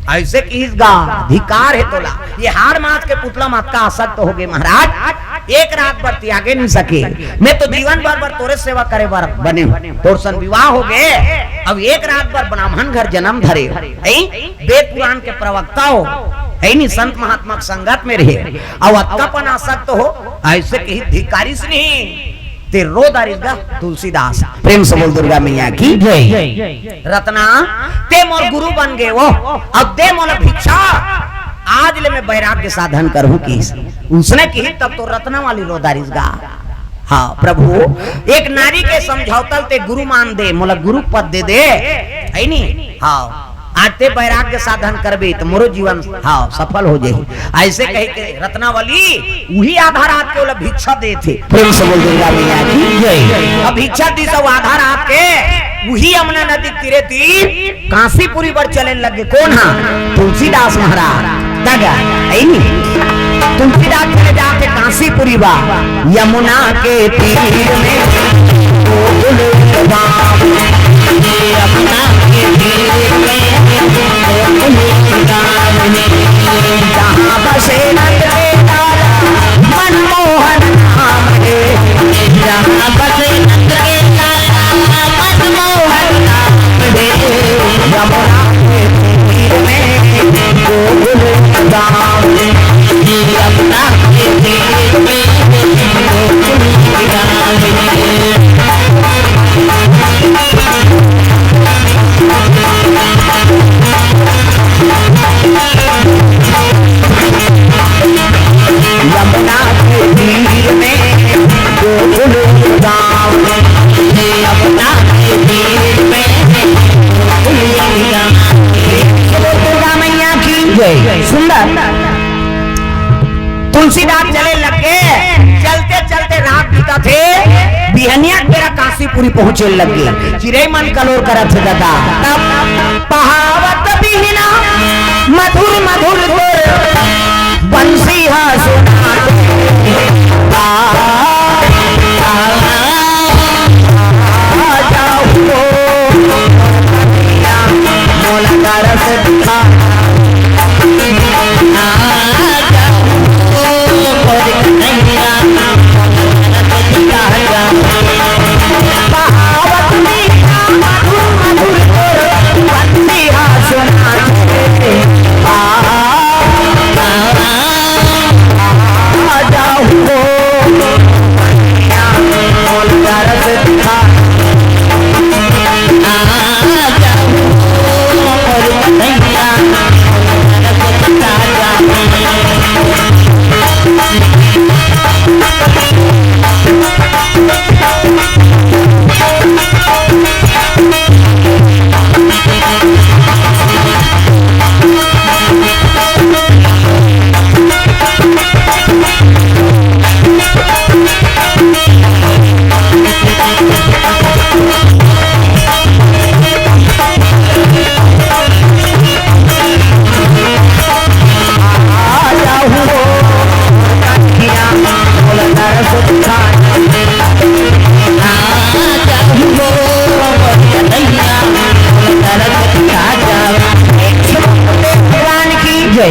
अइसे किहिस गा, धिक्कार हे तोला। ये हाड़ मांस के पुतला म अतका आसक्त हो गे महाराज, एक रात बर त्यागे नी सके। मैं तो जीवन भर बर तोरे सेवा करे बर बने हूं। तोर सन विवाह हो गे, अब एक रात बर ब्राह्मण घर जनम धरे। हई? वेद पुराण के प्रवक्ता हो, हइनी, संत महात्मा के संगत में रहे, अउ अतका पन आसक्त हो, अइसे किही धिक्कारिस नी। तें रो डारिस गा तुलसीदास। प्रेम से बोल दुर्गा मैया की जय। रतना, तें मोर गुरु बन गे वो, अब दे मोला भिक्षा, आज ले मैं बैराग्य साधन करहूं किहिस। उसने किही तब तो रतना वाली रो डारिस गा। हाँ प्रभु, एक नारी के समझौता ल तें गुरु मान दे, मोला गुरु पद दे दे, हइनी? हाँ, आज तें बैराग्य साधन करबे त मोरो जीवन, हाँ, सफल हो जाही। अइसे कहिके रतनावली उही आधा रात के ओला भिक्षा देथे। प्रेम से बोल दुर्गा मैया की जय। अब भिक्षा दिस अउ आधा रात के उही यमुना नदी के तीरे तीर कांसीपुरी बर चले लगे। कोन हा? तुलसीदास महाराज। दगा, अइनी। तुलसीदास चले जाथे कांसीपुरी बर। यमुना के तीर में गोकुल धाम। यमुना के तीर में गोकुल धाम। जहाँ बसे नंद के लाला मनमोहन धाम रे। जहाँ बसे नंद के लाला मनमोहन धाम रे। यमुना के तीर में गोकुल धाम। यमुना के तीर में गोकुल धाम रे। यमुना के तीर में गोकुल गाँव। यमुना के तीर में गोकुल गाँव। बोल दुर्गा मैया की जय। सुंदर। तुलसीदास चले लगे, चलते चलते रात बीतथे, बिहनिया के बेरा कांसीपुरी पहुंचे लगे। चिरई मन कलोर करत हे दादा। तब पहावत बिहना मधुर मधुर तोर बंसी हा सुनात। आ, आ, आ, जाओ, मोला दरस दिखा। आ, जाओ,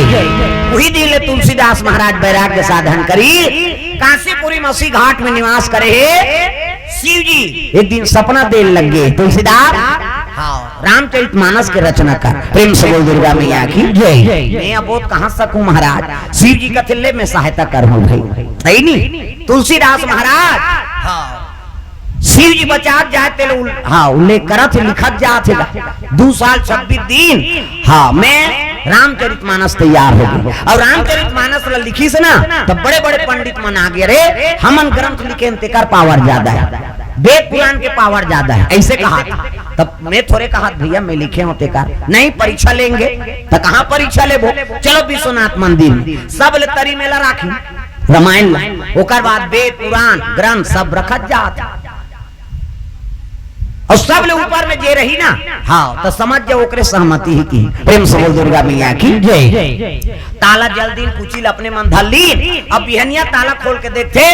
उही दिन ले तुलसीदास महाराज वैराग्य साधन करी, काशीपुरी मसी घाट में निवास करे हे शिव जी। एक दिन सपना देख लगे तुलसीदास, हाँ, रामचरित मानस के रचना कर। प्रेम से बोल दुर्गा मैया की जय। मैं अब बहुत कहाँ सकूं महाराज? शिव जी कथे ले मैं सहायता करहूं भाई, हे नी? तुलसीदास महाराज, हाँ, शिव जी बचात जात हे, हाँ, उल्लेख करत हे, लिखत जात हे, दू साल छब्बीस दिन, हाँ, मैं रामचरित मानस तैयार हो गे। अउ रामचरित मानस ला लिखिस ना, त बड़े-बड़े पंडित मन आगे, "अरे, हमन ग्रंथ लिखेन, तेकर पावर जादा हे, वेद पुराण के पावर जादा हे," अइसे कहा। तब मैं थोरे कहा, "भैया, मैं लिखे हंव तेकर।" "नहीं, परीक्षा लेंगे।" "त कहाँ परीक्षा लेबो?" "चलो विश्वनाथ मंदिर में।" सब ले तरी मेला राखी। रामायण ला, ओकर बाद वेद पुराण ग्रंथ सब रखत जात हे। अउ सब ले ऊपर में जे रही ना, हाँ, त समझ जाओ ओकरे सहमति ही की। प्रेम से बोल दुर्गा मैया की जय। ताला जल दीन, कुचिल अपने मन धर लीन। अब बिहनिया ताला खोल के देखथे,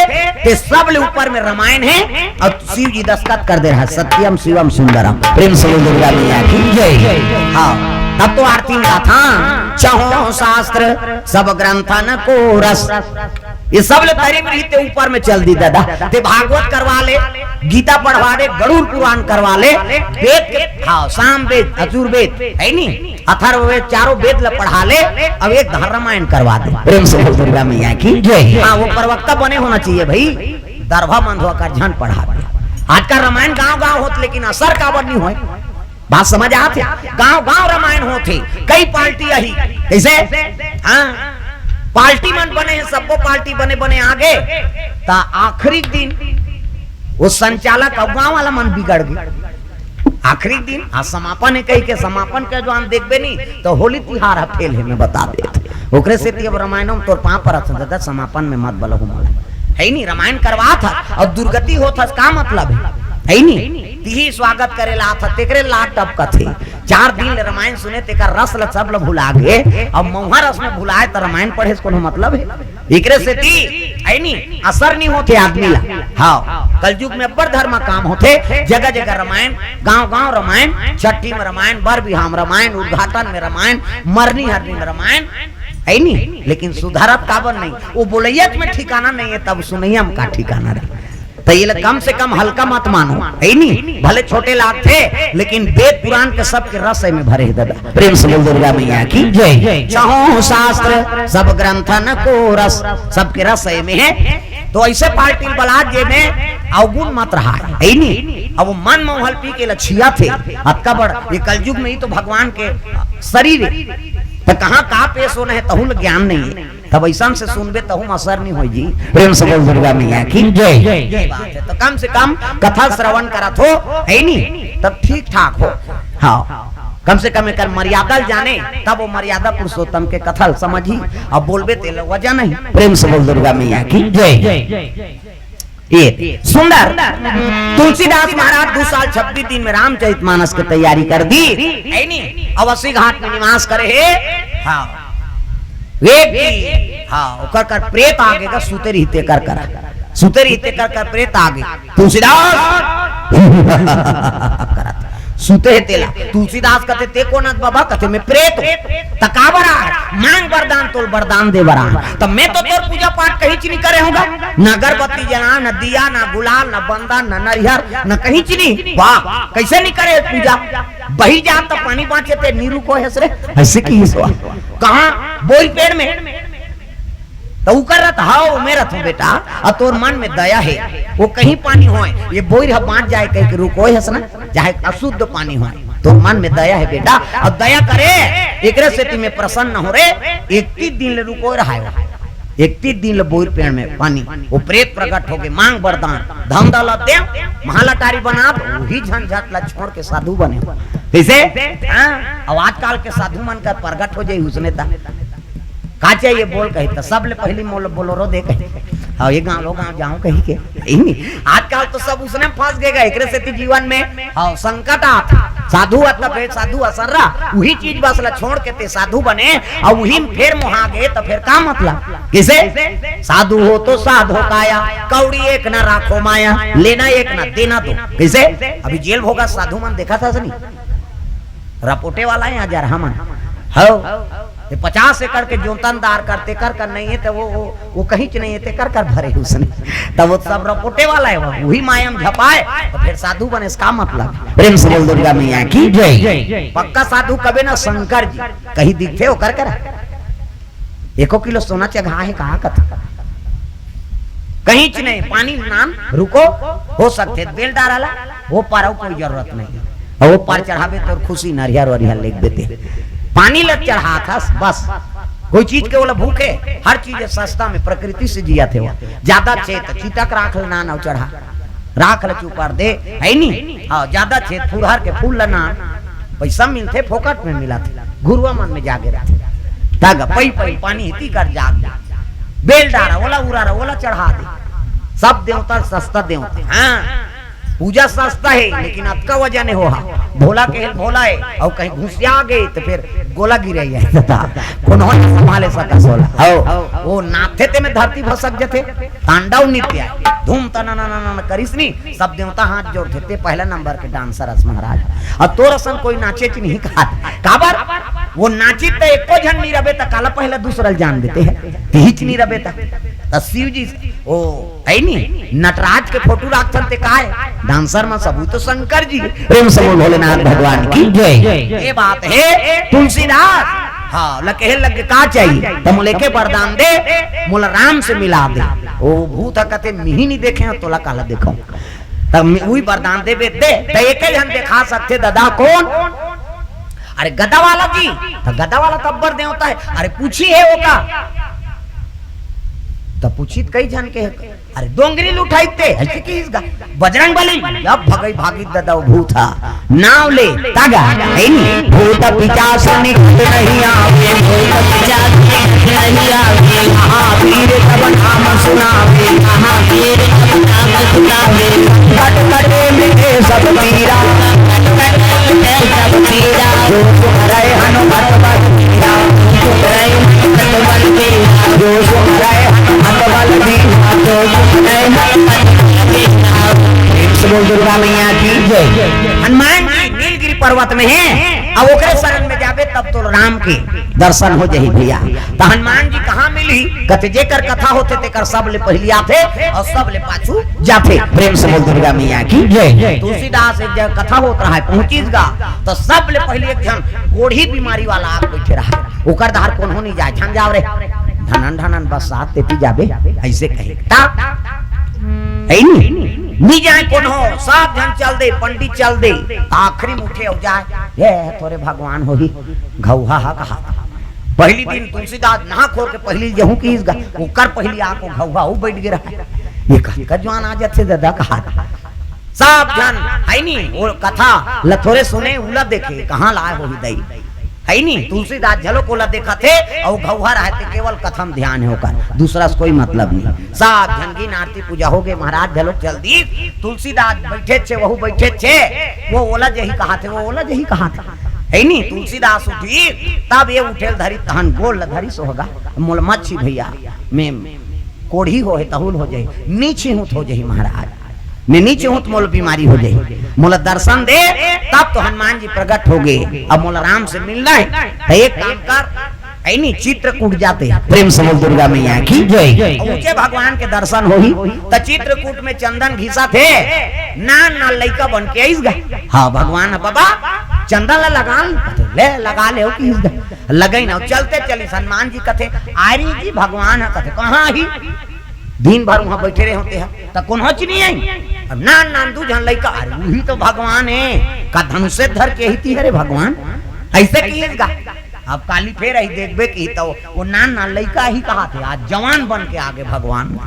ते सब ले ऊपर में रामायण हे अउ शिव जी दस्तखत कर दे रहा, "सत्यम शिवम सुंदरम।" प्रेम से बोल दुर्गा मैया की जय। हाँ, तब तो आरती में गाथन, "चहों शास्त्र सब ग्रंथन को रस।" ये सब ले तरी में रहिते ऊपर में चल दी दादा। ते भागवत करवा ले, गीता पढ़वा ले, गरुड़ पुराण करवा ले, वेद के, हाँ, साम वेद, अजुर्वेद, हे नी? अथर्ववेद, चारों वेद ल पढ़ा ले, अब एक धार रामायण करवा दे। प्रेम से बोल दुर्गा मैया की जय। हाँ, वो प्रवक्ता बने होना चाहिए भाई, दरभा मंधवा कर झन पढ़ा दे। आजकल रामायण गांव-गांव होत, लेकिन असर काबर नहीं होय? बात समझ आत हे? गांव-गांव रामायण होत हे, कई पार्टी आही, कइसे? हाँ, पार्टी मन बने हे, सब्बो पार्टी बने-बने आगे, त आखिरी दिन वो संचालक अउ गांव वाला मन बिगड़ गे। आखिरी दिन, आज समापन हे कहिके, समापन के जो हम देखबे नहीं, त होली तिहार ह फेल हे, मैं बता देत हंव। ओकरे सेती अब रामायण में तोर पांव परत हंव, दादा, समापन में मत बलहू मोला। हे नी, रामायण करवात हस अउ दुर्गति होत हस, का मतलब हे? हे नी, तिही स्वागत करे ला आत हस, तेकरे लात टपकत हे। चार दिन ले रामायण सुने, तेकर रस ल सब ल भुला गे। अब मउहा रस में भुलाए त रामायण पढ़े से कोनो मतलब हे? एकरे सेती, हे नी, असर नहीं होथे आदमी ला। हाँ, कलयुग में अब्बड़ धर्म काम होथे, जगह-जगह रामायण, गांव-गांव रामायण, छट्ठी में रामायण, बर बिहाव में रामायण, उद्घाटन में रामायण, मरनी हरनी में रामायण, हे नी? लेकिन सुधारत काबर नहीं? वो बोलइया में ठिकाना नहीं हे, तब सुनइया में का ठिकाना रही? त ये ला कम से कम हल्का मत मानो, हे नी? भले छोटे लागथे, लेकिन वेद पुराण के सबके रस एमे भरे हे दादा। प्रेम से बोल दुर्गा मैया की जय। चहों शास्त्र सब ग्रंथन को रस, सबके रस एमे हे। तो अइसे पार्टी बलात जेमे अवगुण मत रहा, हे नी? अब वो मन मोहल पी के लछियाथे, अतका बड़ ये कलयुग में ही तो भगवान के शरीर हे, त कहाँ का पेश होना हे, तहू ल ज्ञान नहीं हे। तब अइसन से सुनबे, तहू में असर नहीं होय जी। प्रेम से बोल दुर्गा मैया की जय। ये बात हे, त कम से कम कथा श्रवण करत हो, हे नी? तब ठीक ठाक हो। हाँ, कम से कम एकर मर्यादा ल जाने, तब वो मर्यादा पुरुषोत्तम के कथा ल समझही। अब बोलबे तेला वजन नहीं। प्रेम से बोल दुर्गा मैया की जय। ये सुंदर तुलसीदास महाराज दू साल छब्बीस दिन में रामचरित मानस के तैयारी कर दी, हे नी? अब अस्सी घाट में निवास करे हे। हाँ, वेग की, हाँ, ओकर कर प्रेत आगे का सुते रहिते कर कर, सुते रहिते कर कर प्रेत आगे। तुलसीदास करत, सुते हे तेला। तुलसीदास कथे, "ते कोन अस बाबा?" कथे, "मैं प्रेत हंव।" "त काबर आए?" "मांग वरदान, तोल वरदान दे बर आए।" "त मैं तो तोर पूजा पाठ कहीं च नहीं करे हंव गा, न अगरबत्ती जलाए, न दिया, न गुलाल, न बंदा, न नरिहर, न कहीं च नहीं।" "वाह, कइसे नहीं करे पूजा?" "बही जात त पानी बांचे, ते नीरू को हस रे।" अइसे किहिस वा। "कहाँ?" "बोइर पेड़ में।" त ऊ करत, "हव, ओमे रथंव बेटा, अउ तोर मन में दया हे, वो कहीं पानी होय, ये बोइर ह बांच जाय कहिके रुकोय हस ना, चाहे अशुद्ध पानी होय, तोर मन में दया हे बेटा, अउ दया करे, एकरे सेती मैं प्रसन्न हंव रे।" इकतीस दिन ले रुकोय रहाय वो, इकतीस दिन ले बोइर पेड़ में पानी, वो प्रेत प्रगट होगे, मांग वरदान, धन दौलत दे, महालटारी बना, उही झंझट ला छोड़ के साधु बने। कइसे? हाँ, अब आजकल के साधु मन का प्रगट हो जाई उसने ता। का चाहिए बोल कही त, "सबले पहिली मोला बोलेरो दे," कही। "हाँ, ये गाँव लो गाँव जाऊँ," कही के। नहीं, आजकल तो सब उसने फंस गए, एकरे सेती जीवन में, हाँ, संकट आत। साधु अत फेर साधु असर्रा, उही चीज बस ला छोड़ के ते साधु बने, अउ उही में फेर मोहा गे त फेर का मतलब? कइसे? "साधु हो तो साधो काया, कौड़ी एक ना राखो माया, लेना एक ना देना दो।" कइसे? अभी जेल भोगा साधु मन देखा था सनी, रपोटे वाला हे, हजार हमन। हव। ये पचास एकड़ के जोतनदार करते कर कर नहीं है, तो वो, वो, वो कहीं च नहीं है, ते कर कर भरे उसने। तब वो सब रपोटे वाला है, वो वही मायम झपाए, तो फिर साधु बने, इसका मतलब। प्रेम से बोल दुर्गा मैया की जय। पक्का साधु कबे ना शंकर जी कहीं दिखते हो कर कर। एको किलो सोना चघा है कहा कथा। कहीं च नहीं, पानी नान रुको, हो सकते बेल डाराला, वो पार कोई जरूरत नहीं। और वो पार चढ़ावे तो खुशी नरियर वरियर लेके देते। पानी लग चढ़ा था बस। कोई चीज के बोला भूखे, हर चीज सस्ता में प्रकृति से जिया थे वो। ज्यादा छे तो चीतक राख ले नान और चढ़ा, राख ले चुपार दे, है नी? हाँ, ज्यादा छे फुरहर के फूल ले नान, पैसा मिलते, फोकट में मिला थे, गुरुआ मन में जागे रहते। तागा पई पई पानी हिती कर जाग, बेल डारा, ओला उरारा, ओला चढ़ा दे। सब देवता सस्ता देवता, हाँ, पूजा सस्ता है, लेकिन अतका वजन है हो हा। भोला के भोला है, और कहीं घुसिया गए तो फिर गोला गिरे जाता। कोनो नहीं संभाले सका सोला। हो, वो नाथे ते में धरती भसक जथे, तांडव नृत्य है। धूम तना ना ना ना करिस नी, सब देवता हाथ जोड़ थे, ते पहला नंबर के डांसर अस महाराज। और तोर असन कोई नाचे च नहीं कहा। काबर? वो नाचित त एको झन नहीं रबे त काला पहला दूसरा ल जान देते हैं। तिहिच नहीं रबे त। त शिव जी ओ, है नी? नटराज के फोटो राखथन ते काय? डांसर में सबू तो शंकर जी। प्रेम से बोल भोलेनाथ भगवान की जय। ये बात है तुलसीदास। हाँ, ल कहे लग का चाहिए? त मोला एके वरदान दे, मोला राम से मिला दे। ओ भूत ह कथे, मिही नहीं देखे हो, तोला काला देखो। तब वही वरदान देबे दे, त एके झन देखा सकथे दादा कौन? अरे गदा वाला जी, त गदा वाला तब्बर देवता है। अरे पूछी है वो का? त पूछी त कई झन के, अरे डोंगरी लुठाई ते, ऐसे की इसका बजरंग बली, अब भगई भागी दादा वो भूत हा। नाव ले, तागा, है नी? भूत पिशाच निकट नहीं आवे, भूत पिशाच निकट नहीं आवे। महावीर तब नाम सुनावे, महावीर तब नाम सुनावे। कट कटे मिटे सब पीरा, कट कटे मिटे सब पीरा। जो सुमिरै हनुमत बल बीरा, जो सुमिरै हनुमत बल बीरा। जो सुमिरै हनुमत बल बीरा, जो सुमिरै हनुमत बल बीरा। प्रेम से बोल दुर्गा मैया की जय। हनुमान जी नीलगिरी पर्वत में है, अब ओकरे शरण में जाबे तब तो राम के दर्शन हो जाही भैया। त हनुमान जी कहाँ मिलही? कथे जेकर कथा होथे तेकर सब ले पहिली आथे और सब ले पाछू जाथे। प्रेम से बोल दुर्गा मैया की जय। तुलसीदास एक जगह कथा होत रहा है, पहुंचिस गा त सब ले पहिली एक झन कोढ़ी बीमारी वाला आके बैठे रहा, ओकर डहर कोनो नहीं जाए, झन जाव रे, ढनन ढनन बस साथ तेती जाबे, ऐसे कहे। ता है नी? नी जाए कोनो, सब झन चल दे, पंडित चल दे, त आखिरी में उठे अउ जाए, ये तोरे भगवान होही, घौहा हा कहा। पहिली दिन तुलसीदास नहा खोर के पहिली जहूं किहिस गा, ओकर पहिली आके घौहा हो बैठ गे रहा। ये कतका जुआन आ जाथे दादा कहा। सब झन है नी, वो कथा ल थोरे सुने, उला देखे, कहाँ लाए होही दई। है नी, तुलसीदास झलो कोला देखत हे, अउ घौहा रहे ते केवल कथा म ध्यान है ओकर, दूसरा से कोई मतलब नहीं। सब झन गिन आरती पूजा हो गे, महाराज झलो चल दी। तुलसीदास बैठे छे, वहू बैठे छे, वो ओला जही कहा थे, वो ओला जही कहा थे। है नी, तुलसीदास उठी, तब ये उठेल धरी, तहन गोड़ ल धरी सोहगा, मोल मच्छी भैया, मैं कोढ़ी हो है, तहुल हो जाही, नीची हूँ हो जाही महाराज। मैं नीचे हूँ त मोला बीमारी हो जाही, मोला दर्शन दे। तब तो हनुमान जी प्रकट हो गे, अब मोला राम से मिलना है। त एक काम कर, ऐनी चित्रकूट जाते, प्रेम से बोल दुर्गा मैया की जय। ऊंचे भगवान के दर्शन होही। त चित्रकूट में चंदन घिसा थे, नान नान लइका बन के आइस गा। हाँ भगवान, बाबा चंदन ला लगा ले, ले लगा ले, हो कि लगई ना। चलते चलिस, हनुमान जी कथे, आरी जी भगवान ह कथे, कहाँ ही? दिन भर वहां बैठे रहे होते हैं, त कोनो च नहीं आई। अब नान नान दू झन लइका, अरे वही तो भगवान है, का धनुषे धर के ही ती, अरे भगवान, ऐसे किहिस गा। अब काली फेर आई देखबे की, तो वो नान नान लइका ही कहा थे, आज जवान बन के आगे भगवान।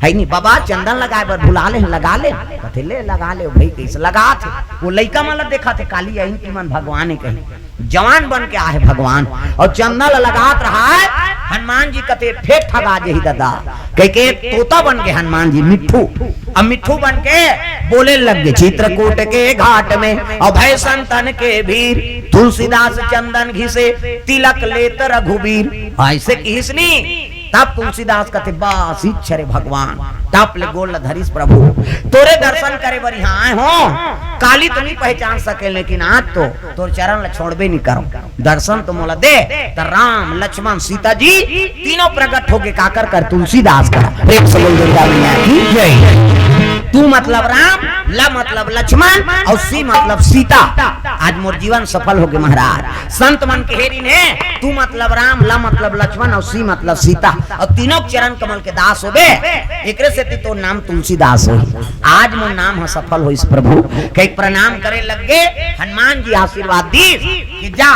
है नी बाबा, चंदन लगाए बर भुला ले, लगा ले। कथे, ले लगा ले भाई, कैसे लगा थे? वो लइका मन ला देखा थे, काली आई कि मन भगवान है कहीं। जवान बन के आहे भगवान, और चंदन लगात रहा है। हनुमान जी कथे, फेर ठगा जही दादा, कह के तोता बन के हनुमान जी मिट्ठू, अब मिट्ठू बन के बोले लग गए, चित्रकूट के घाट में अभय संतन के भीर, तुलसीदास चंदन घिसे, तिलक लेत रघुबीर। ऐसे किहिस नी, तब तुलसीदास कथे, "बस इच्छा रे भगवान।" टप ले गोड़ ल धरिस, "प्रभु, तोरे दर्शन करे बर इहाँ आए हो, काली तो नहीं पहचान सके, लेकिन आज तो तोर चरण ल छोड़बे नहीं करो, दर्शन तो मोला दे।" त राम, लक्ष्मण, सीता जी तीनों प्रकट होके काकर कर, तुलसीदास कर। प्रेम से बोल दुर्गा मैया की जय। तू मतलब राम, ल मतलब लक्ष्मण और सी मतलब सीता। आज मोर जीवन सफल होगे महाराज। संत मन के हेरिन हे, तू मतलब राम, ल मतलब लक्ष्मण और सी मतलब सीता, और तीनों के चरण कमल के दास होबे, एकरे सेती तोर नाम तुलसीदास होही। आज मोर नाम ह सफल होइस प्रभु। कहि प्रणाम करे लग गे, हनुमान जी आशीर्वाद दीस कि जा,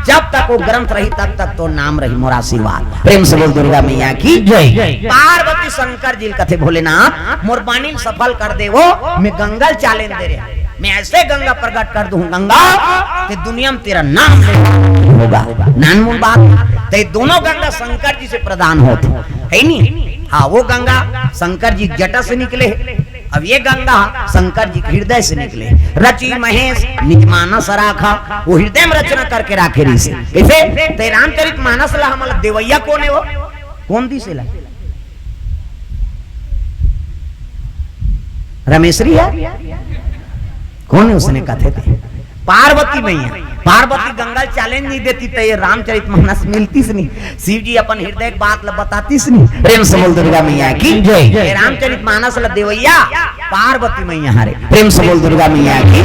जब तक वो ग्रंथ रही तब तक तोर नाम रही, मोर आशीर्वाद। प्रेम से बोल दुर्गा मैया की जय। पार्वती शंकर जी ल कथे, "भोलेनाथ, मोर बानी ल सफल कर देवो, मैं गंगा ल चालेन दे रहे, मैं ऐसे गंगा प्रकट कर दूं गंगा कि दुनिया में तेरा नाम नहीं होगा।" नानमुन बात, ते दोनों गंगा शंकर जी से प्रदान होत हे, है नी? हाँ, वो गंगा शंकर जी के जटा से निकले, अब ये गंगा शंकर जी के हृदय से निकले। "रचि महेश निज मानस राखा", वो हृदय में रचना करके राखे रहिसे। कइसे? ते रामचरित मानस ला हमला देवैया कोन हे वो? कोन दिस एला? रमेशरी हे? कोन हे उसने कथे ते? पार्वती मैया। पार्वती गंगा ल चालेन नहीं देती त ये रामचरित मानस मिलतिस नहीं। शिव जी अपन हृदय के बात ल बतातिस नहीं। प्रेम से बोल दुर्गा मैया की जय। ये रामचरित मानस ल देवैया पार्वती मैया हरे। प्रेम से बोल दुर्गा मैया की।